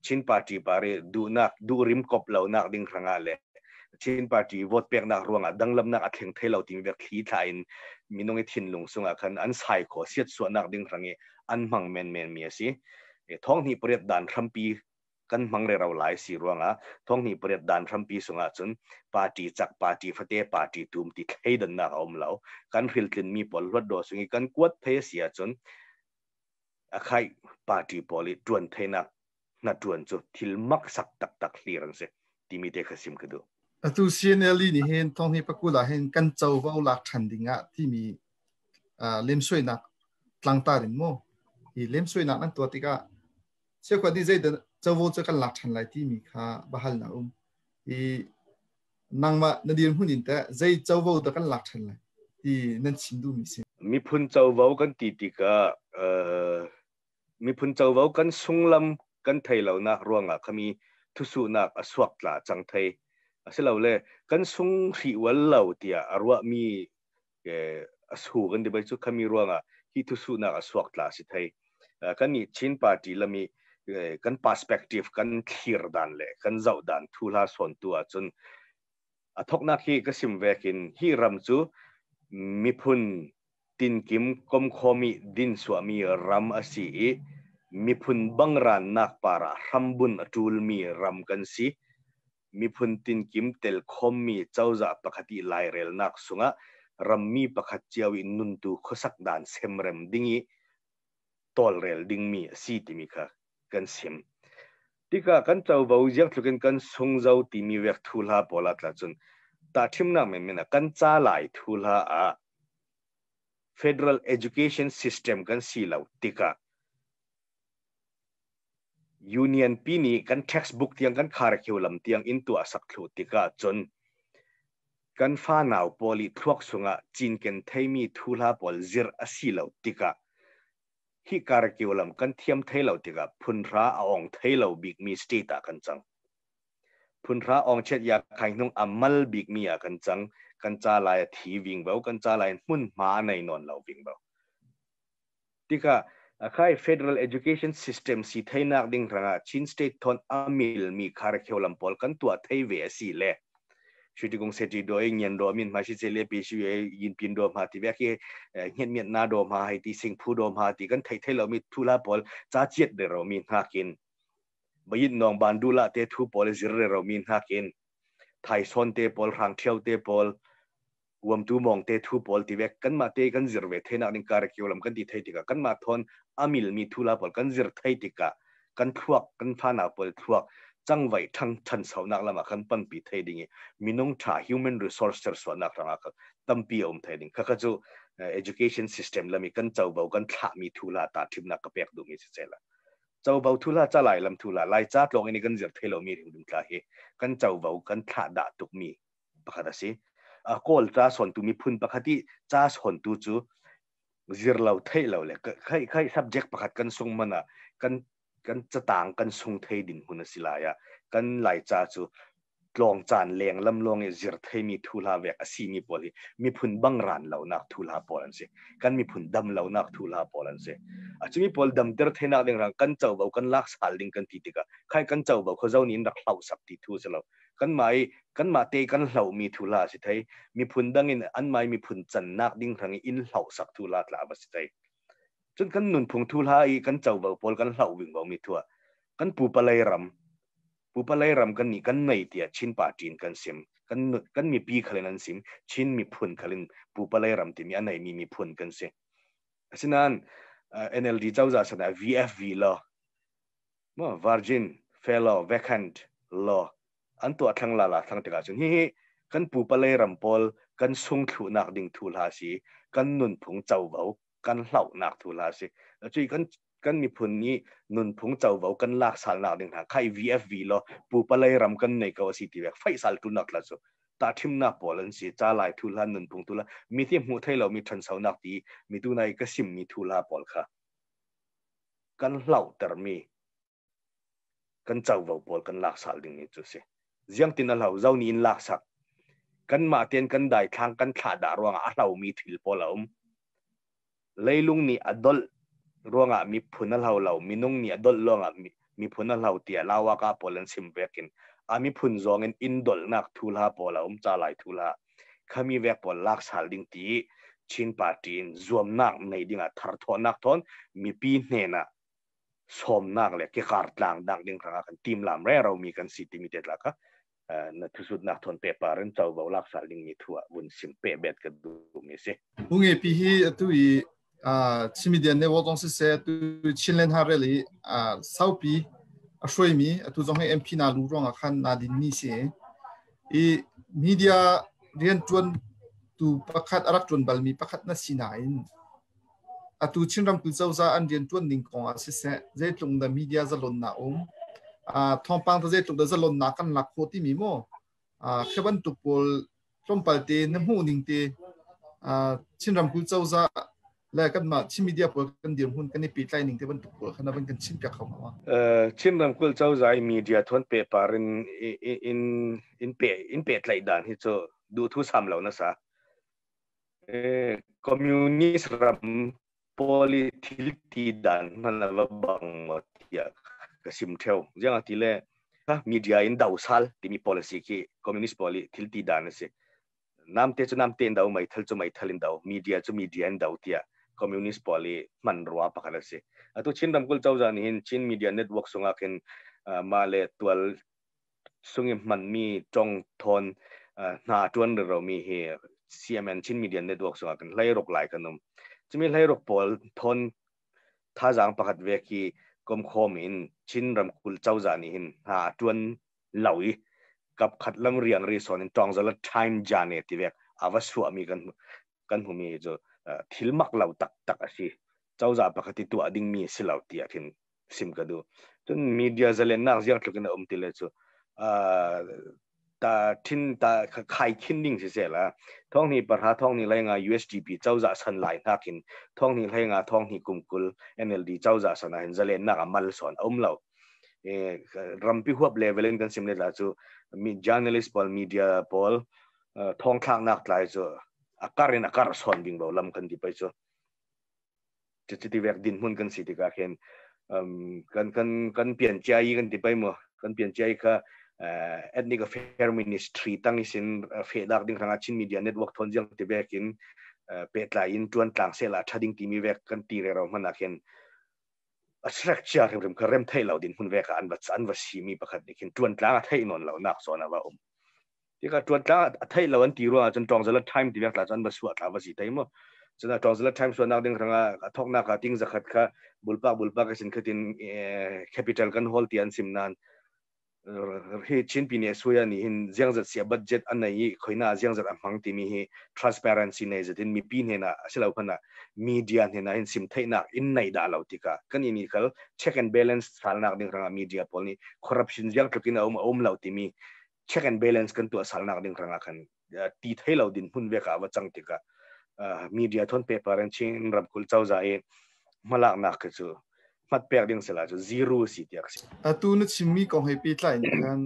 Chin party pari duhnak duhrim kop lo nak ding hrangah le Chin party vote peknak ruangah danglamnak a thleng thei lo timi vek thli thla in minung i thinlung sungah khan an sai kho siat suahnak ding hrang i an hmang menmen mi a si. Thong hnih pariat dan hrampi kan hmang re ro lai si ruangah thong hnih pariat dan hrampi sungah cun party chak, party fate, party tum ti thleidannak a um lo. Kan hriltlin mi pawl hluat do sungi kan kuat thei a si ahcun a khai party pawl i tuan theinak na tuan cu thil maksak taktak hlir an si timi te kha sim ka duh. Atu CNLD nih hin thong hi pakul ah hin kan covo lak ṭhan ding ah timi lemsoinak tlangtar in mu hi lemsoinak nan tuah tikah cheukhat nih zeidah covo cu kan lak ṭhan lai timi kha bahalnak um hi. Nangmah na dirhmun in teh zei covo dah kan lak ṭhan lai ti nan chim duhmi si? Miphun covo kan ti tikah miphun covo kan sunglam kan thei lonak ruangah khami thusuhnak a suak tla cang thei asilole kan sung hri ual lo tiah a ruahmi a su kan ti bai cu khami ruangah hi thusuhnak a suak tla si thei. Kan nih Chin party lami kan perspective, kan thlir dan le kan zoh dan thu hla sawn tu ahcun a thoknak hi ka sim vekin hi ram cu miphun tinkim komkhomi din suahmi ram a si i miphun bangrannak parah hrambun a ṭulmi ram kan si. Miphun tinkim tel khawmmi cozah pakhat i lairelnak sungah rammi pakhat cio i nuntu khuasak dan semrem ding i tawlrel dingmi a si timi kha kan sim. Tikah kan covo ziang tluk in kan sungzo timi vek thu hla pawl ah tla cun tahṭhimnak menmen ah kan ca lai thu hla ah federal education system kan si lo tikah union pi nih kan textbook tiang kan kharkhiu lam tiang in tuah sak thlu tikah cun kan fanau pawl i thluak sungah cinken theimi thu hla pawl zir a si lo tikah, hi karakiu lam kan thiam thei lo tikah phunhra a ong thei lo bikmi state ah kan cang. Phunhra ong chet ya khai hnung a mal bikmi ah kan cang. Kan ca lai a thi ving bo, kan ca lai hmun hma a nei nawn lo ving bo. Tikah akhai federal education system si theinak ding rangah Chin state thon amil mi kharkheu lam pawl kan tuah thei ve a si le Shutikung seti do e ngian do min ma shi che le pi shi e yin pin do ma ti ve ki ngian mian na do ma hai ti sing phu do ma ti kan thei thei lo mi thu la pawl cha chiat de ro mi hna kin bayin nong ban du la te thu pawl zir re ro mi hna kin thai son te pawl rang thiau te pawl uamtu mong te thu pawl ti ve kan ma te kan zir ve thenak ding curriculum kan ti thei tikah kan ma thon amil mi thu la pawl kan zir thei tikah kan thluak, kan fana pawl thluak cangvai thang thansaunak lama kan panpi thei ding i minung tha human resource sersuanak rangah ka tampi a um thei ding. Khakha cu education system lami kan covo kan thlahmi thu la ta thimnak ka pek duhmi si cela covo thu la cha lai lam thu la lai cha tlong in kan zir thei lomi ring ding tla hi kan covo kan thlah dah tukmi pakhat a si. Kawl ca sawntu miphun pakhat i ca sawntu cu zir lo theih lo le khai khai subject pakhat kan sung man ah kan catang kan sung thei din hun a si lai ah kan lai ca cu tlawng caan leng lam lawng i zir theimi thu hla vek a simi pawl hi miphun bangran lonak thu hla pawl an si. Kan miphun dam lonak thu hla pawl an si. A cumi pawl damter thenak ding rang kan covo kan lak sal ding kan ti tikah khai kan covo kho zo nin rak hlau sak ti thu si lo. Kan mah i kan mah te kan hlohmi thu hla si thei. Miphun dang in an mai miphun cannak ding hrang i in hloh sak thu hla tla va si thei. Cun kan nunphung thu hla i kan covo pawl kan hloh ving vo mi thua kan pupa lei ram, pupa lei ram kan nih kan nei tiah Chin party in kan sim, kan mipi khalin an sim. Chin miphun khalin pupa lei ram timi a nei mi miphun kan si. Asinain NLD cozah sana VFV law mo virgin fellow vacant law an tuah thlang la la thlang tikah cun hihi kan pupa lei ram pawl kan sung thlunak ding thu hla si, kan nunphung covo kan hlauhnak thu hla si. Cui kan kan miphun nih nunphung covo kan lak salnak ding hna khai VFV lo pupa lei ram kan nei ko asi ti vek fai sal tu nak la cu ta thimnak pawl an si cha lai thu hla nunphung tu la mi ti hmu thei lo mi ṭhansonak ti mi tu nai ka sim mi thu hla pawl kha kan hlauhter mi kan covo pawl kan lak sal ding mi cu si ziang tin a hlo zo ni in lak sak kan mah ten kan dai thlang kan thlah dah ruangah a hlo mi thil pawl a um Leilung nih a dolh ruangah miphun a hlo lo, minung nih a dolh ruangah miphun a hlo tiah Lawaka pawl an chim vekin a miphun zong in inn dolhnak thuhla pawl a um ca lai thuhla khami vek pawl lak sal ding ti Chin Party in zuamnak nei dingah tharthawhnak thawn mipi hnen ah sawmnak le kekar tlang dak ding hrangah kan timlam rero mi kan si timi te tla kha na thusutnak thon pepar in covo lak sal ding mi thu ah vun sim pe bet ka duh mi si. Unge pi hi atu i Chin Media Network zong siseh tu Chinland Harel i saupi a hruai mi atu zong hi MP na lu ruangah khan na din mi si i media rian tuan tu pakhat a rak tuan bal mi pakhat na si nain Atu Chin ramkulh cozah an rianṭuan ning kong ah siseh, zeitluk dah media zalonnak um, thawngpang ta zeitluk dah zalonnak kan lak khawh timi maw, khi bantuk pawl tlawmpal te na hmuh ning te Chin ramkulh cozah le kanmah Chin media pawl kan dirhmun kan i pehtlai ning te bantuk pawl kha na van kan chimpiak kho hnga ma? Chin ramkulh cozah i media thawn pehpar in in in pe in pehtlaih dan hi cu duhthu sam lo nasa. Communist ram pawl i thil ti dan hmanh a va bang maw tiah ka sim theo. Ziang ti le media in do sal timi policy khi communist pawl i thil ti dan a si. Namte cu namte in do, meithal cu meithal in do, media cu media in do tiah communist pawl i hman rua pakhat a si. Atu Chin ramkulh cozah nih hin Chin Media Network sungah khin mah le tual sung i hmanmi tong thawn hna ṭuan romi hi CMN Chin Media Network sungah kan hlei ruk lai kan um. Cumi hlei ruk pawl thawn thazaang pakhat ve khi komkhawm in Chin ramkulh cozah nih hin hna ṭuan lo i kap khat lam riang ri sawn in tawngzala time jane ti vek ava suahmi kan kan hmumi cu thil mak lo taktak a si. Cozah pakhat i tuah dingmi si lo tiah khin sim ka duh. Cun media zalennak ziang tluk in a um ti le cu ta thin ta khai khin ding si se la thong ni parha thong ni lai nga USDP cozah san lai nakin thong ni hlei nga thong ni kumkul NLD cozah san ah hin zalennak a mal son a um lo rampi huap level in kan sim le la cu mi journalist pawl media pawl thong thlak nak tlai cu a kar in a kar son ding bo lam kan ti pai cu Cuti vek dinhmun kan si tikah khin kan kan kan pian cia i kan ti pei mu kan pian cia i kha ethnic affair ministry tang isin fehdak ding hrangah Chin Media Network thon jiang ti vek in pehtlai in tuan tlang sela tha ding timi vek kan ti re ro hman ah khin a structure hrimhrim kha rem thei lo din hmun vek ah an va an va si mi pakhat nih khin tuan tlang a thei non lo nak zawn a va um Tika ṭuan tla a theih lo an ti ruangah cun Ṭawngzala Time ti vek tla cun an va suah tla va si thei mu. Cun a Ṭawngzala Time suahnak ding hrangah a thawknak ah ting zakhat kha bulpak bulpak a sin khatin capital kan hawl ti an sim nain hi Chin Pine Suya nih hin ziangzat sia budget a nei i khoina ziangzat a hmang timi hi transparency nei zatin mipi hnen ah asilo hmanh ah media hnen ah hin sim theihnak in nei dah lo tikah kan ini khal check and balance salnak ding hrangah media pawl nih corruption ziang tluk in a um a um lo timi check and balance kan tuah salnak ding rangah khan ti thei lo din hmun vek ah va cang tikah media thon paper in Chin ramkulh cozah i hmalaknak khi cu hmat pek ding sila cu zero si tiak si. Atu na chimmi kong he pehtlai in khan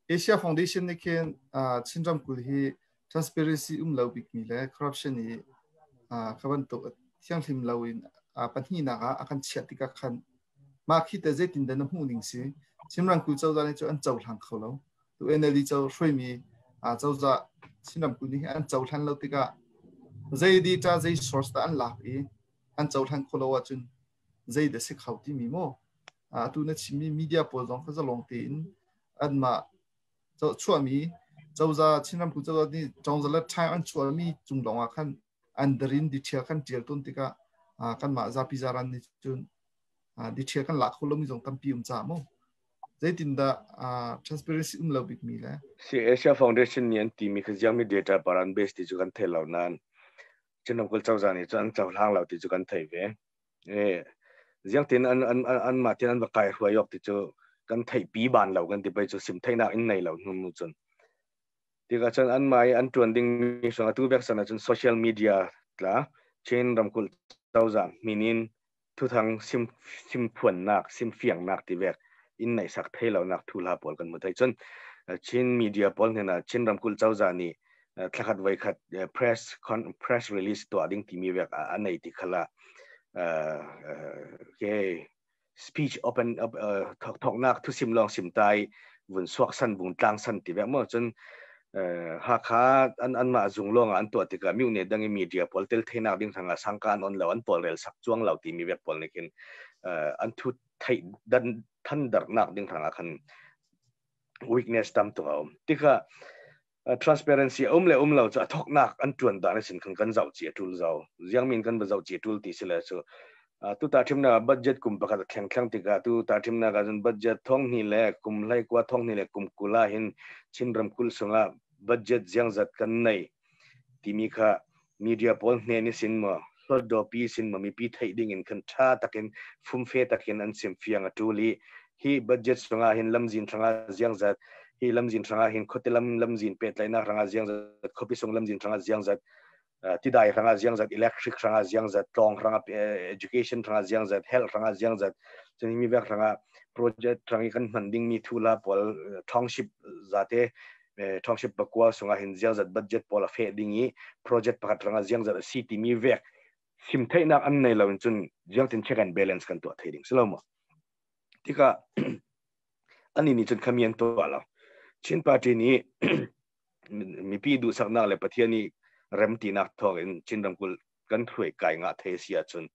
Asia Foundation nih khin Chin ramkulh hi transparency um lo bikmi le corruption i kha bantuk thianghlim lo in pahnihnak ah a kan chiah tikah khan Mah khi teh zeitindah na hmuh ning si? Chin ramkulh cozah nih cun an cohlang kho lo. Tu NLD co hruaimi cozah Chin ramkulh nih an cohlan lo tikah zei data zei source dah an lak i an cohlan kho lo ahcun zei dah si kho timi maw? Atu na chimmi media pawl zong kha zalong tein anmah chuahmi cozah Chin ramkulh cozah nih Congzalat time an chuahmi cung lawng ah khan an darin detail kan tial tawn tikah kanmah zapi zaran nih cun detail kan lak kho lomi zong tampi um ca mu zeitindah transparency um lo bikmi le si Asia Foundation nih an timi kha ziangmi data par an base ti cu kan thei lo nain Chin ramkulh cozah nih cun an cohlang lo ti cu kan thei ve. E ziang tin an an an mah tin an va kai hruai yok ti cu kan theih pi ban lo kan ti pei cu sim theihnak in nei lo hnu nu cun. Tikah cun an mah i an ṭuan dingmi hrawng atu vek san ahcun social media tla Chin ramkulh cozah min in thuthang sim simphuannak simfiangnak ti vek in neihsak thei lonak thu hla pawl kan hmu thei. Cun Chin media pawl hnenah Chin ramkulh cozah nih thlakhat voikhat press press release tuah ding timi vek a nei ti khala ke speech open thoknak thusim lawng sim tai vun suak san vung tlang san ti vek mo cun Hakha an an mah zung lawng ah an tuah tikah myone dang i media pawl tel theinak ding thanga sangka an on lo an pawl rel sak chuang lo timi vek pawl nih khin an thu thei dan than darnak ding thanga khan weakness tam tuk a um tikah transparency um le um lo cu a thoknak an tuan dan sin khan kan zoh chi a tul zo ziang min kan ba zoh chi a tul ti si le cu tu ta thimna budget kum pakhat thleng thleng tikah tu ta thimna ka cun budget thong hni le kum hlei kwa thong hni le kum kula hin Chin ramkulh sungah budget ziang zat kan nei timi kha media pawl hne ni sin mo hlawtdaw pi sin mo mipi theih ding in khan tha takin fumfe takin an sim fiang a tul i hi budget sungah hin lamzin hranga ziang zat hi lamzin hranga hin khote lam lamzin pehtlaihnak hranga ziang zat khuapi sung lamzin hranga ziang zat tidai hranga ziang zat electric hranga ziang zat tlawng hranga education hranga ziang zat health hranga ziang zat cun mi vek hranga project hrangi kan hman ding mi thula pawl township zate township pakua sungah hin ziang zat budget pawl a fe ding i project pakhat hranga ziang zat a si timi vek sim theihnak an nei lo in cun ziang tin check and balance kan tuah thei ding si lo mo tikah ani nih cun khami an tuah lo. Chin Party nih mipi duhsaknak le Pathian i remtinak thawng in Chin ramkulh kan hruai kai ngah thei si ahcun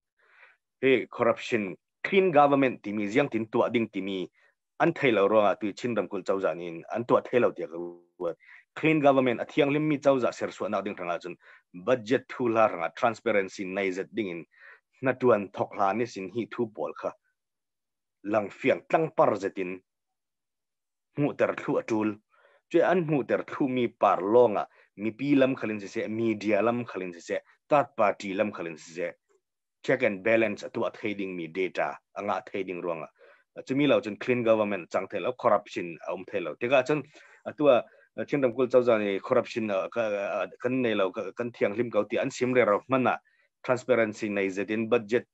hi corruption clean government timi ziang tin tuah ding timi an thei lo ruangah tu Chin ramkulh cozah nih an tuah thei lo tiah ka ruat. Clean government a thianghlim mi cozah sersuahnak ding hrangah cun budget thu hla hrangah transparency nei zet ding in hnatuan thok hlan ni sin hi thu pawl kha langfiang tlangpar zetin hmuhter thlu a ṭul. Cuai an hmuhter thlumi par lawngah mipi lam khalin siseh, media lam khalin siseh, third party lam khalin siseh, check and balance a tuah thei dingmi data a ngah thei ding ruangah cumi lo cun clean government cang thei lo, corruption a um thei lo. Tikah cun atu ah Chin ramkulh cozah nih corruption kan nei lo, kan thianghlim ko ti an sim rero hmanh ah transparency nei zetin budget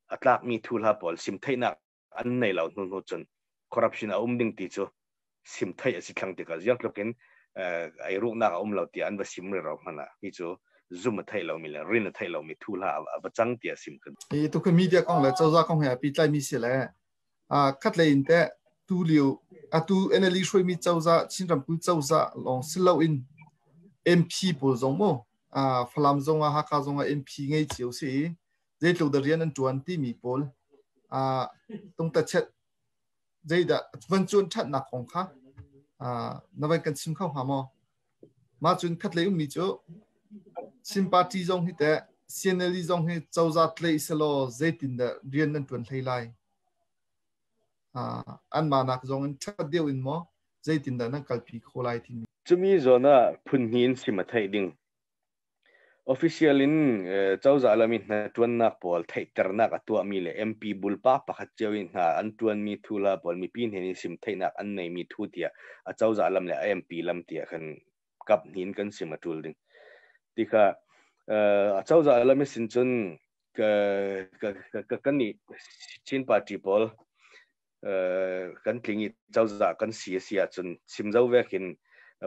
a tlakmi thu hla pawl sim theihnak an nei lo hnu hnu cun corruption a um ding ti cu sim theih a si thlang tikah ziang tluk in ei ruknak a um lo tiah an va sim rero hmanh ah hi cu zum a theih lomi le rin a theih lomi thu hla a va cang tiah sim kan Hi tu ka media kong le cozah kong he pi tlai mi si le khat lei in te tu liu atu NLD hruaimi cozah Chin ramkulh cozah lawng si lo in MP pawl zong mu Falam zong ah Hakha zong ah MP ngei cio si i zeitluk dah rian an ṭuan timi pawl tungtachet zeidah van cuan ṭhatnak kong kha na van kan chim kho hnga maw? Mah cun khatlei ummi cu Chin party zong hi teh CNLD zong hi cozah tlaih selaw zeitindah rian nan ṭuan hlei lai? Anmah nak zong in ṭhat deuh in maw zeitindah nan kalpi khawh lai timi? Cumi zawn ah phun hnih in sim a theih ding. Official in cozah lam i hnaṭuannak pawl theihternak a tuahmi le MP bulpa pakhat cio i hna an ṭuanmi thula pawl mipi hnen i sim theihnak an neimi thu tiah a cozah lam le a MP lam tiah khan kap hnih in kan sim a ṭul ding. Tikha a cozah lam i sin cun kan nih Chin party pawl kan tling i cozah kan si a si ahcun chim zo vek in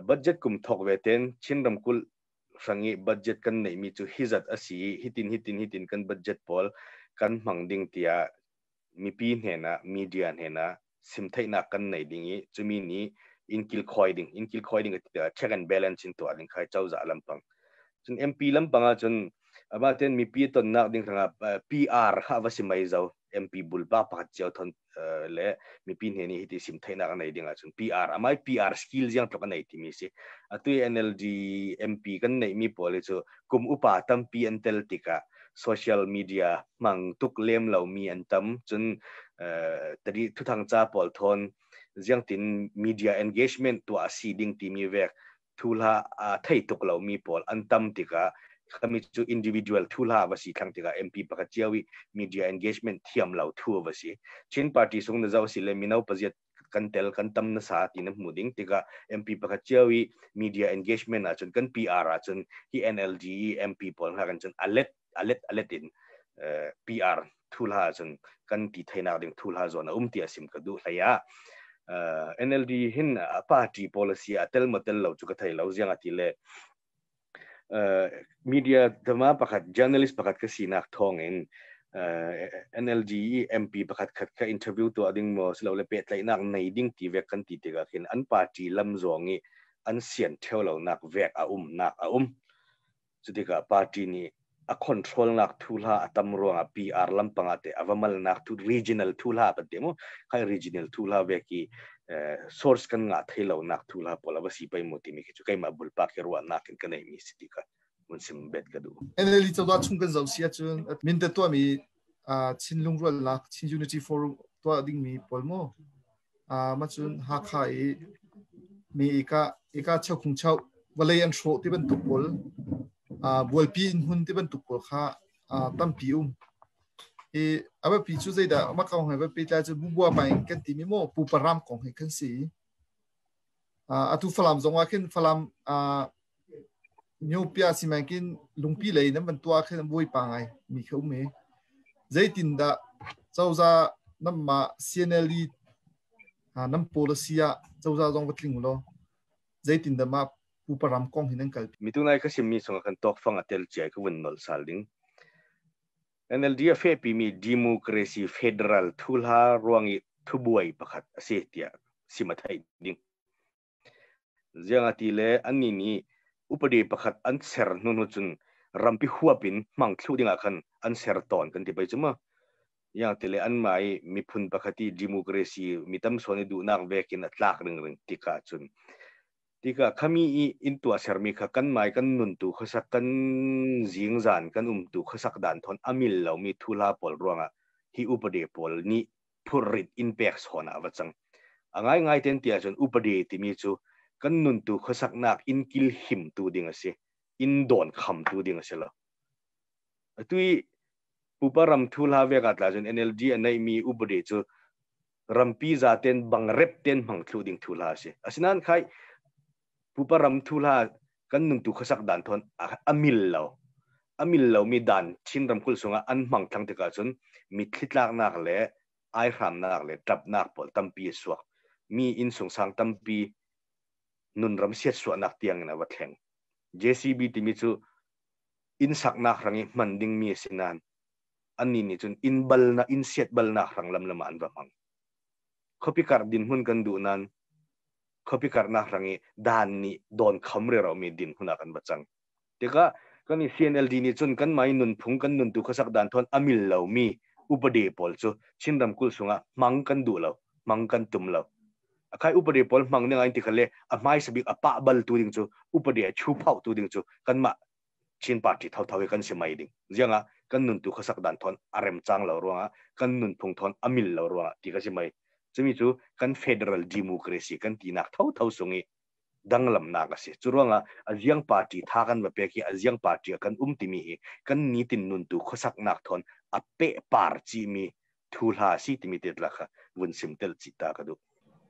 budget kum thawk ve ten Chin ramkulh hrang i budget kan neihmi cu hi zat a si i hitin hitin hitin kan budget pawl kan hmang ding tiah mipi hnenah media hnenah simtheihnak kan nei ding i cumi nih in kilkhawi ding in kilkhawi ding check and balance in tuah ding khai cozah lampang cun MP lampang ah cun amah ten mipi tonnak ding hrangah PR kha va si mai zo MP bulpa pakhat cio thon le mipi hne nih hiti sim theihnak a nei ding ahcun PR amai PR skill ziang tluk a nei timi si atu NLD MP kan neih mi pawl hi cu kum upa tampi an tel tikah social media hmang tuk lem lo mi an tam cun tadi thuthang ca pawl thon ziangtin media engagement tuah si ding timi vek thu hla a thei tuk lo mi pawl an tam tikah Khami cu individual thu hla va si thlang tikah MP pakhat cio i media engagement thiam lo thu va si. Chin party sung na zau si le mino paziat kan tel kan tam na sa ti na hmu ding tikah MP pakhat cio i media engagement ahcun kan PR ahcun hi NLD i MP pawl hna kan cun alet alet alet in PR thu hla ahcun kan ti theinak ding thu hla zawn a um ti asim ka duh hlei ah NLD hin party policy a tel mo tel lo chu ka thei lo ziang ati le media dama pakhat journalist pakhat ka sinak thawng in NLD i MP pakhat khat ka interview tuah ding maw silole pehtlaihnak nei ding ti vek kan ti tikah khin an party lam zawng i an sian theo lo nak vek a um nak a um. Cutikah party nih a control nak thu hla a tam ruangah PR lampang ah te ava mal nak thu regional thu hla kan ti mu khai regional thu hla vek i source kan ngah thei lo nak thu hla pawl ava si pai mu timi khi chu keimah bulpak hi ruah nak in ka nei mi si ti kha mun sim bet ka du. NLD cozah chung kan zoh si ahcun min te tuah mi Chin lungrualnak Chin Unity Forum tuah ding mi pawl mu ma cun Hakha i mi ika ika cheukhung cheu vawlei an hrawh ti bantuk pawl bualpi in hun ti bantuk pawl kha tampi um i a biapi cu zeidah mah kong he biapi tlai cu bubua mai kan ti mi maw pupa ram kong he kan si. Atu Falam zong ah khin Falam Myopia simankin lungpi lei nan van tuah khin buai pa ngai mi kha um i zeitindah cozah namah CNLD nam policy ah cozah zong va tling law zeitindah mah pupa ram kong hi nan kal? Mitu nai ka sim mi chung kan tok fang a tel chiai ka vun nol sal ding. NLD a fehpimi democracy federal thulha ruangi thubuai pakhat a si tiah sim a theih ding. Ziang a ti le annih nih upadi pakhat an ser hnu hnu cun rampi huap in hmang thlu dingah khan an ser tawn kan ti pei cu mu. Iang ti le anmah i miphun pakhat i democracy mi tam sawn i duhnak vekin a tlak ringring tikah cun tikah khami i in tuah sermi kha kanmah i kan nuntu khuasak kan zingzan kan umtu khuasak dan thawn a mil lomi thuhla pawl ruangah hi upadi pawl nih phurrit in pek sawn ah va cang. A ngaingai ten ti ahcun upadi timi cu kan nuntu khuasaknak inn kil himtu ding a si. Inn dawn khamtu ding a si lo. Atu i pupa ram thu hla vek ah tla cun NLD a neihmi upadi cu rampi zaten bangrep ten hmang thlu ding thu hla a si. Asinain khai pupa ram thu hla kan nuntu khuasak dan thon a mil lo. A mil lomi dan Chin ramkulh sungah an hmang thlang tikah cun mitthli tlaknak le aihramnak le ṭapnak pawl tampi a suak. Mi innsungsang tampi nunram siatsuahnak tiangin a va thleng. JCB timi cu inn saknak hrang i hman dingmi a si nain annih nih cun inn balnak inn siat balnak hrang lamlam ah an va hmang. Khuapi karh dinhmun kan duh nain khuapi karhnak hrang i dan nih dawn kham rero mi dinhmun ah kan va cang. Tikah kan i CNLD nih cun kanmah i nunphung kan nuntu khuasak dan thawn a mil lomi upadi pawl cu Chin ramkulh sungah hmang kan duh lo, hmang kan tum lo. A khai upadi pawl hmang ning in ti khale a hmaisa bik a pah bal tu ding cu upadi a chu phau tu ding cu kanmah Chin party thotho hi kan si mai ding. Ziangah kan nuntu khuasak dan thawn a rem cang lo ruangah kan nunphung thawn a mil lo ruangah ti ka si mai. Cumi cu kan federal democracy kan tinak thotho sung i danglamnak a si. Cu ruangah a ziang party tha kan va pek hi a ziang party ah kan um timi hi kan nitin nuntu khuasaknak thawn a peh par chihmi thu hla si timi te tla kha vun sim tel chih ta ka duh.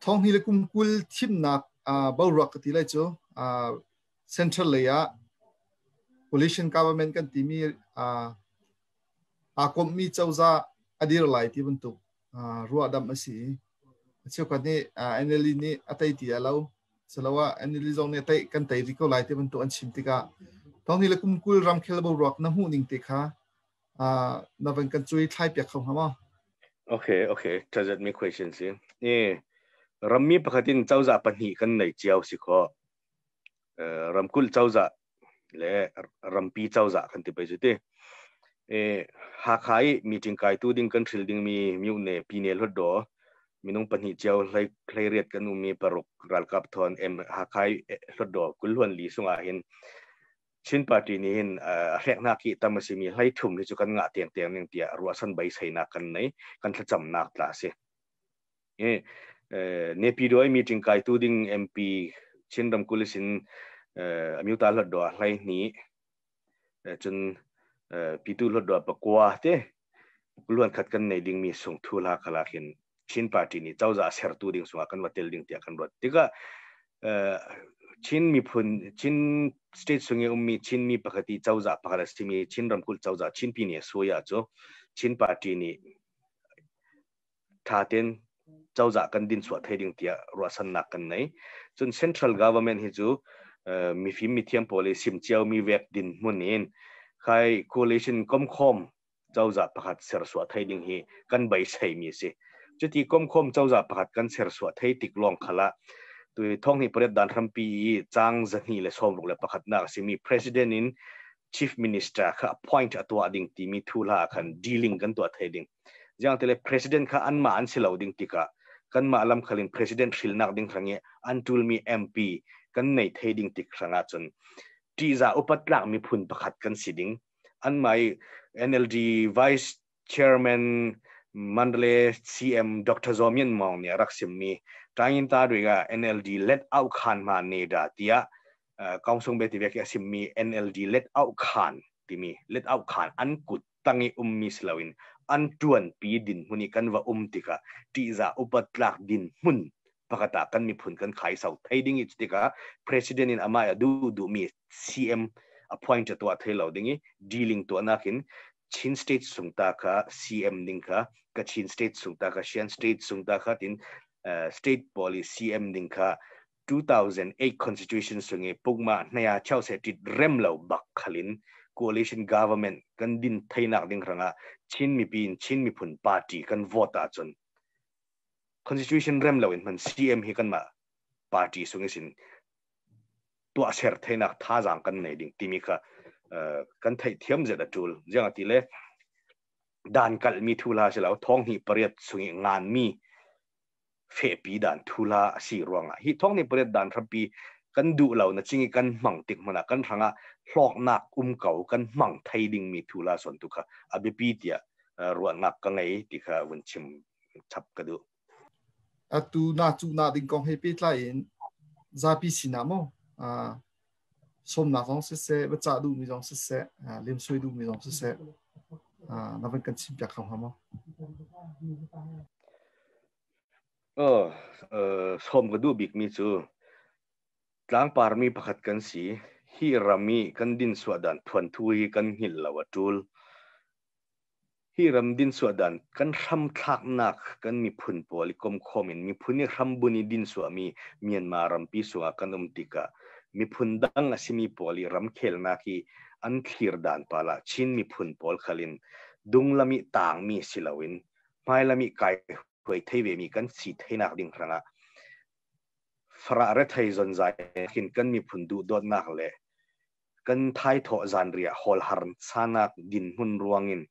Thong hi le kum 20 thimnak boruak ka ti lai cu central lei ah coalition government kan timi aa komhmi cozah a dir lai ti bantuk ruahdamh a si. A cheukhat nih NLD nih a tei ti a lo. Saloah NLD zong nih tei kan tei rih ko lai ti bantuk an chim tikah thong ni le kum 20 ramkhel boruak na hmuh ning te kha na van kan cui thlai piak kho hnga maw? Okay. Tazat mi question si. Rammi pakhat in cozah pahnih kan nei cio si kho. Ramkulh cozah le rampi cozah kan ti pei cu ti. Hakha i meeting kaitu ding kan hril dingmi myone pine hlutdaw minung pahnih cio hlei 18 kan ummi paruk ralkap thawn M Hakha i hlutdaw 24 sungah hin Chin party nih hin a hleknak hi tam a simi 33 hi cu kan ngah tiang tiang ning tiah ruahsan beiseinak kan nei kan thlacamnak tla a si. Nepidaw i meeting kaitu ding MP Chin ramkulh sin Amyota Hluttaw 12. Cun Pitu Hlawtdua pakua te luan khat kan nei dingmi sung thu hla khala khin Chin Party nih cozah sertu ding sungah kan va tel ding tiah kan ruat. Tikah Chin miphun Chin state sung i ummi Chin mi pakhat i cozah pakhat a simi Chin ramkulh cozah Chin Pine Soya cu Chin Party nih ṭha tein cozah kan din chuah thei ding tiah ruahsannak kan nei. Cun central government hi cu mifim mithiam pawl i sim cio mi vek din hmun in khai coalition komkhom cozah pakhat sersuah thei ding hi kan beisei mi si. Cuti komkhom cozah pakhat kan sersuah thei tik lawng khala tu thong hi pariat dan hrampi i chang zahni le sawmruk le pakhatnak a simi president in chief minister kha appoint a tuah ding timi thu hla khan dealing kan tuah thei ding. Ziang tile president kha anmah an si lo ding tikah kanmah lamkhal in president hrilnak ding hrang i an ṭulmi MP kan nei thei ding tik hrang ahcun ṭihzah upat tlak miphun pakhat kan si ding. Anmah i NLD Vice Chairman Mandalay CM Dr. Zaw Myint Maung nih a rak simmi Tayinta ah NLD let au khan ma ne da tiah Kaungsung be ti vek i a simmi NLD let au khan timi let au khan an kut tang i ummi si loin an ṭuanpi dinhmun i kan va um tikah ṭihzah upat tlak dinhmun pakhat ah kan miphun kan khaisau thei ding i tikah president in amah a duh duhmi CM appoint tuah thei lo ding i dealing tuahnak in Chin state sung ta kha CM ding kha Kachin state sung ta kha Shan state sung ta kha tin state pawl i CM ding kha 2008 constitution sung i pukma hnaya chause tit rem lo bak khalin coalition government kan din theinak ding hranga Chin mipi in Chin miphun party kan vote ahcun constitution rem lo in man CM hi kan mah party sung isin tuah ser theinak thazang kan nei ding timi kha kan theih thiam zet a tul jiang ati le dan kal mi thu la silo thong hi pariat sungi ngan mi fehpi dan thula a si ruangah hi thong ni pariat dan hrampi kan duh lo na chingi kan hmang tik hmana kan hranga hlawknak um ko kan hmang thei ding mi thula son tu kha a biapi tiah ruahnak ka ngei ti kha vun chim chap ka duh. Atu na cu na ding kong he pehtlai in zapi sinah maw sawmnak zong siseh va cah duhmi zong siseh lemsoi duhmi zong siseh na van kan chim piak kho hnga maw? Sawm ka duh bikmi cu tlangparmi pakhat kan si. Hi ram i kan dinsuah dan thuanthu hi kan hngilh lo a ṭul. Hi ram dinsuah dan kan hramthlaknak kan miphun pawl i komkhawm in miphun i hrambun i dinsuahmi Myanmar rampi sungah kan um tikah miphun dang a simi pawl i ramkhelnak hi an thlir dan pal ah Chin miphun pawl khal in dunglam i taangmi si loin hmailam i kai huai thei vemi kan si theinak ding hrangah farah rethei zonzai khin kan miphun duhdawtnak le kan thaithawh zanriah hawlhar sanak dinhmun ruangin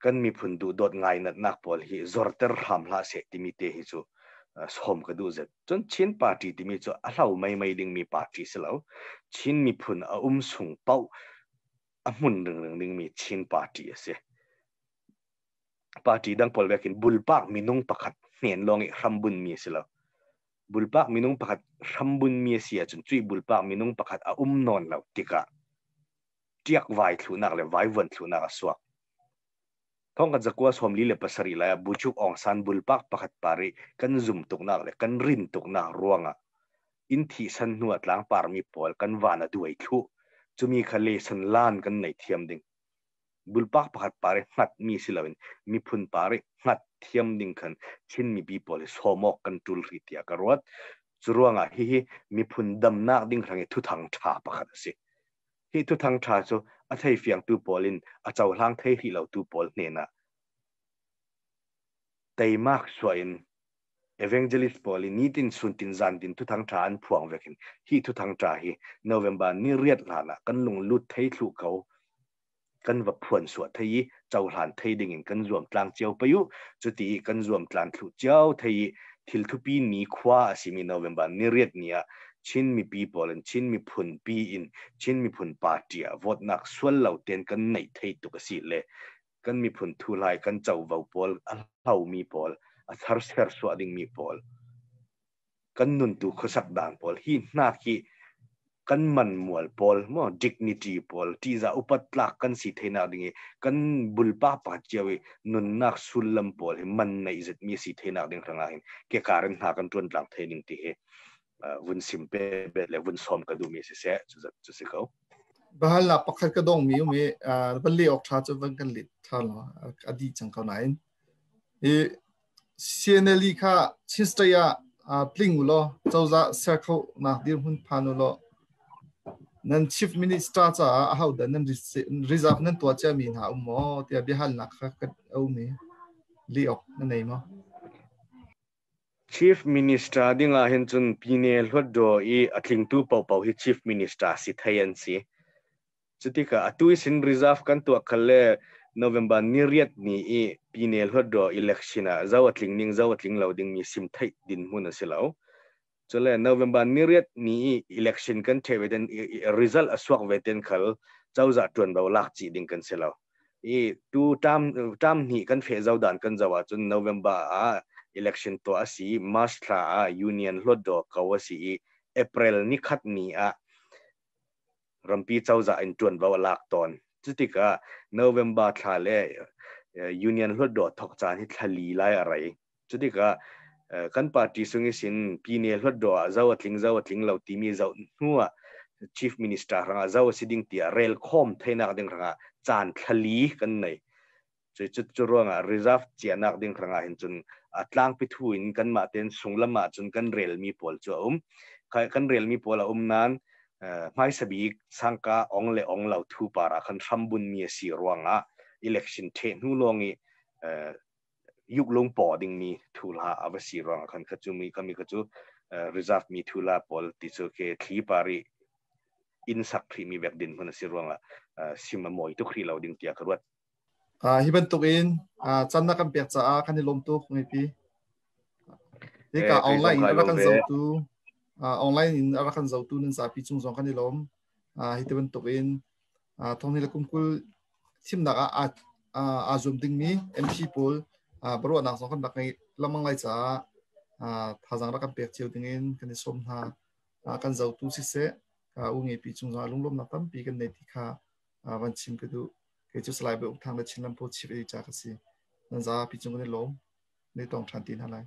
kan miphun duhdawt ngai natnak pawl hi zorter hram hlah seh timi te hi cu sawm ka duh zet. Cun Chin party timi cu a hlo mei mei dingmi party si lo. Chin miphun a um sung paoh a hmun ringring dingmi Chin party a si. Party dang pawl vekin bulpak minung pakhat hnen lawng i hrambunmi a si lo. Bulpak minung pakhat hrambunmi a si ahcun cui bulpak minung pakhat a um nawn lo tikah ṭiak vai thlunak le vaivuan thlunak a suak. Thong kan zakua 47 lai ah Buchuk Aung San bulpak pakhat par i kan zum tuknak le kan rin tuknak ruangah inn thi san hnu ah tlangparmi pawl kan van a duai thlu. Cumi kha lesson lan kan nei thiam ding. Bulpak pakhat par i hngat mi si loin miphun par i hngat thiam ding khan Chin mipi pawl hi sawm awk kan ṭul rih tiah ka ruat. Cu ruangah hihi miphun damnak ding hrang i thuthang ṭha pakhat a si. Hi thuthang ṭha cu a theifiangtu pawl in a cohlang thei rih lotu pawl hnenah teimak suah in evangelist pawl i nitin chuntin zantin thuthang ṭha an phuang vek in hi thuthang ṭha hi November ni riat hlan ah kan lung lut thei thlu ko kan va phuan suah thei i cohlan thei ding in kan zuam tlang cio pei u cuti i kan zuam tlan thlu cio thei i thil thupi ni khua a simi November ni riat ni ah Chin mipi pawl in Chin miphun pi in Chin miphun party ah vote nak sual lo ten kan neih thei tuk a si le kan miphun thu hlai kan covo pawl a hlomi pawl a thar ser suah dingmi pawl kan nuntu khuasak dan pawl hi hna khi Kan man mual pawl mo dignity pawl ṭihzah upat tlak kan si theinak ding i kan bulpa pa cio i nunnak sullam pawl hi man neih zet mi si theinak ding hrangah hin ke karin hna kan ṭuan tlang thei ning ti hi vun sim pe bet le vun som ka duh mi si seh cu cu si ko. Bahal na pakhat ka dong mi um i van le ok tha cu van kan lit tha lo adi chang ko nain i CNLE kha Chin State ah tling u law cozah ser kho nak dirhmun phan u law nan Chief Minister caah ahodah nan reserve nan tuah ciami hna um maw tiah biahalnak kha ka um i leh awk na nei maw? Chief Minister ding ah hin cun Pine Hluatdaw i a tlingtu paohpaoh hi Chief Minister si thei an si. Cutikah atu i sin reserve kan tuah khal le November ni riat ni i Pine Hluatdaw election ah zo a tling ning zo a tling lo dingmi sim theih dinhmun a si lo. Cule November ni riat ni i election kan the ve ten result a suak ve ten khal cozah tuanvo lak chih ding kan si lo. I tu term term hnih kan fe zo dan kan zo ahcun November ah election tuah a si March thla ah Union Hluatdaw ko a si i April ni khat ni ah rampi cozah in ṭuanvo a lak tawn. Cutikah November thla le Union Hluatdaw thawk caan hi thla li lai a rei. Cutikah kan party sung i sin Pine Hluatdaw ah zo a tling zo a tling lo timi zoh hnu ah Chief Minister hrangah zo a si ding tiah rel khawm theinak ding hrangah caan thla li kan nei. Cu ruangah reserve cianak ding hrangah hin cun a tlangpi thu in kanmah tein sunglam ah cun kan relmi pawl cu a um. Kan relmi pawl a um nain hmaisa bik sangka ong le ong lo thu par ah khan hrambunmi a si ruangah election ṭheh hnu lawng i yuklung paw dingmi thu hla a va si ruangah khan kha cu mi kha mi kha cu reserve mi thu la pawl ti cu ke thli par i inn sak hrih mi vek din hmun a si ruangah sim a mawi tuk hrih lo ding tiah ka ruat. Hi bantuk in caan na kan pek caah kan i lawm tuk ngepi. Hika online in a rak kan zohtu online in a rak kan zohtu nan zapi cung zong kan i lawm. Hi ti bantuk in thong ni le kum 20 thimnak ah aa zuam dingmi MP pawl baruahnak zong kan rak ngei lengmang lai caah thazaang rak kan pek cio dingin kan i sawm hna. Kan zohtu siseh u ngepi cung zong ah lunglawmnak tampi kan nei ti kha van chim ka duh. Kei cu Salai Bawi Uk Thang le Chinland Post Chief Editor ka si. Nan zapi cung kan i lawm. Ni tong ṭhan ti hna lai.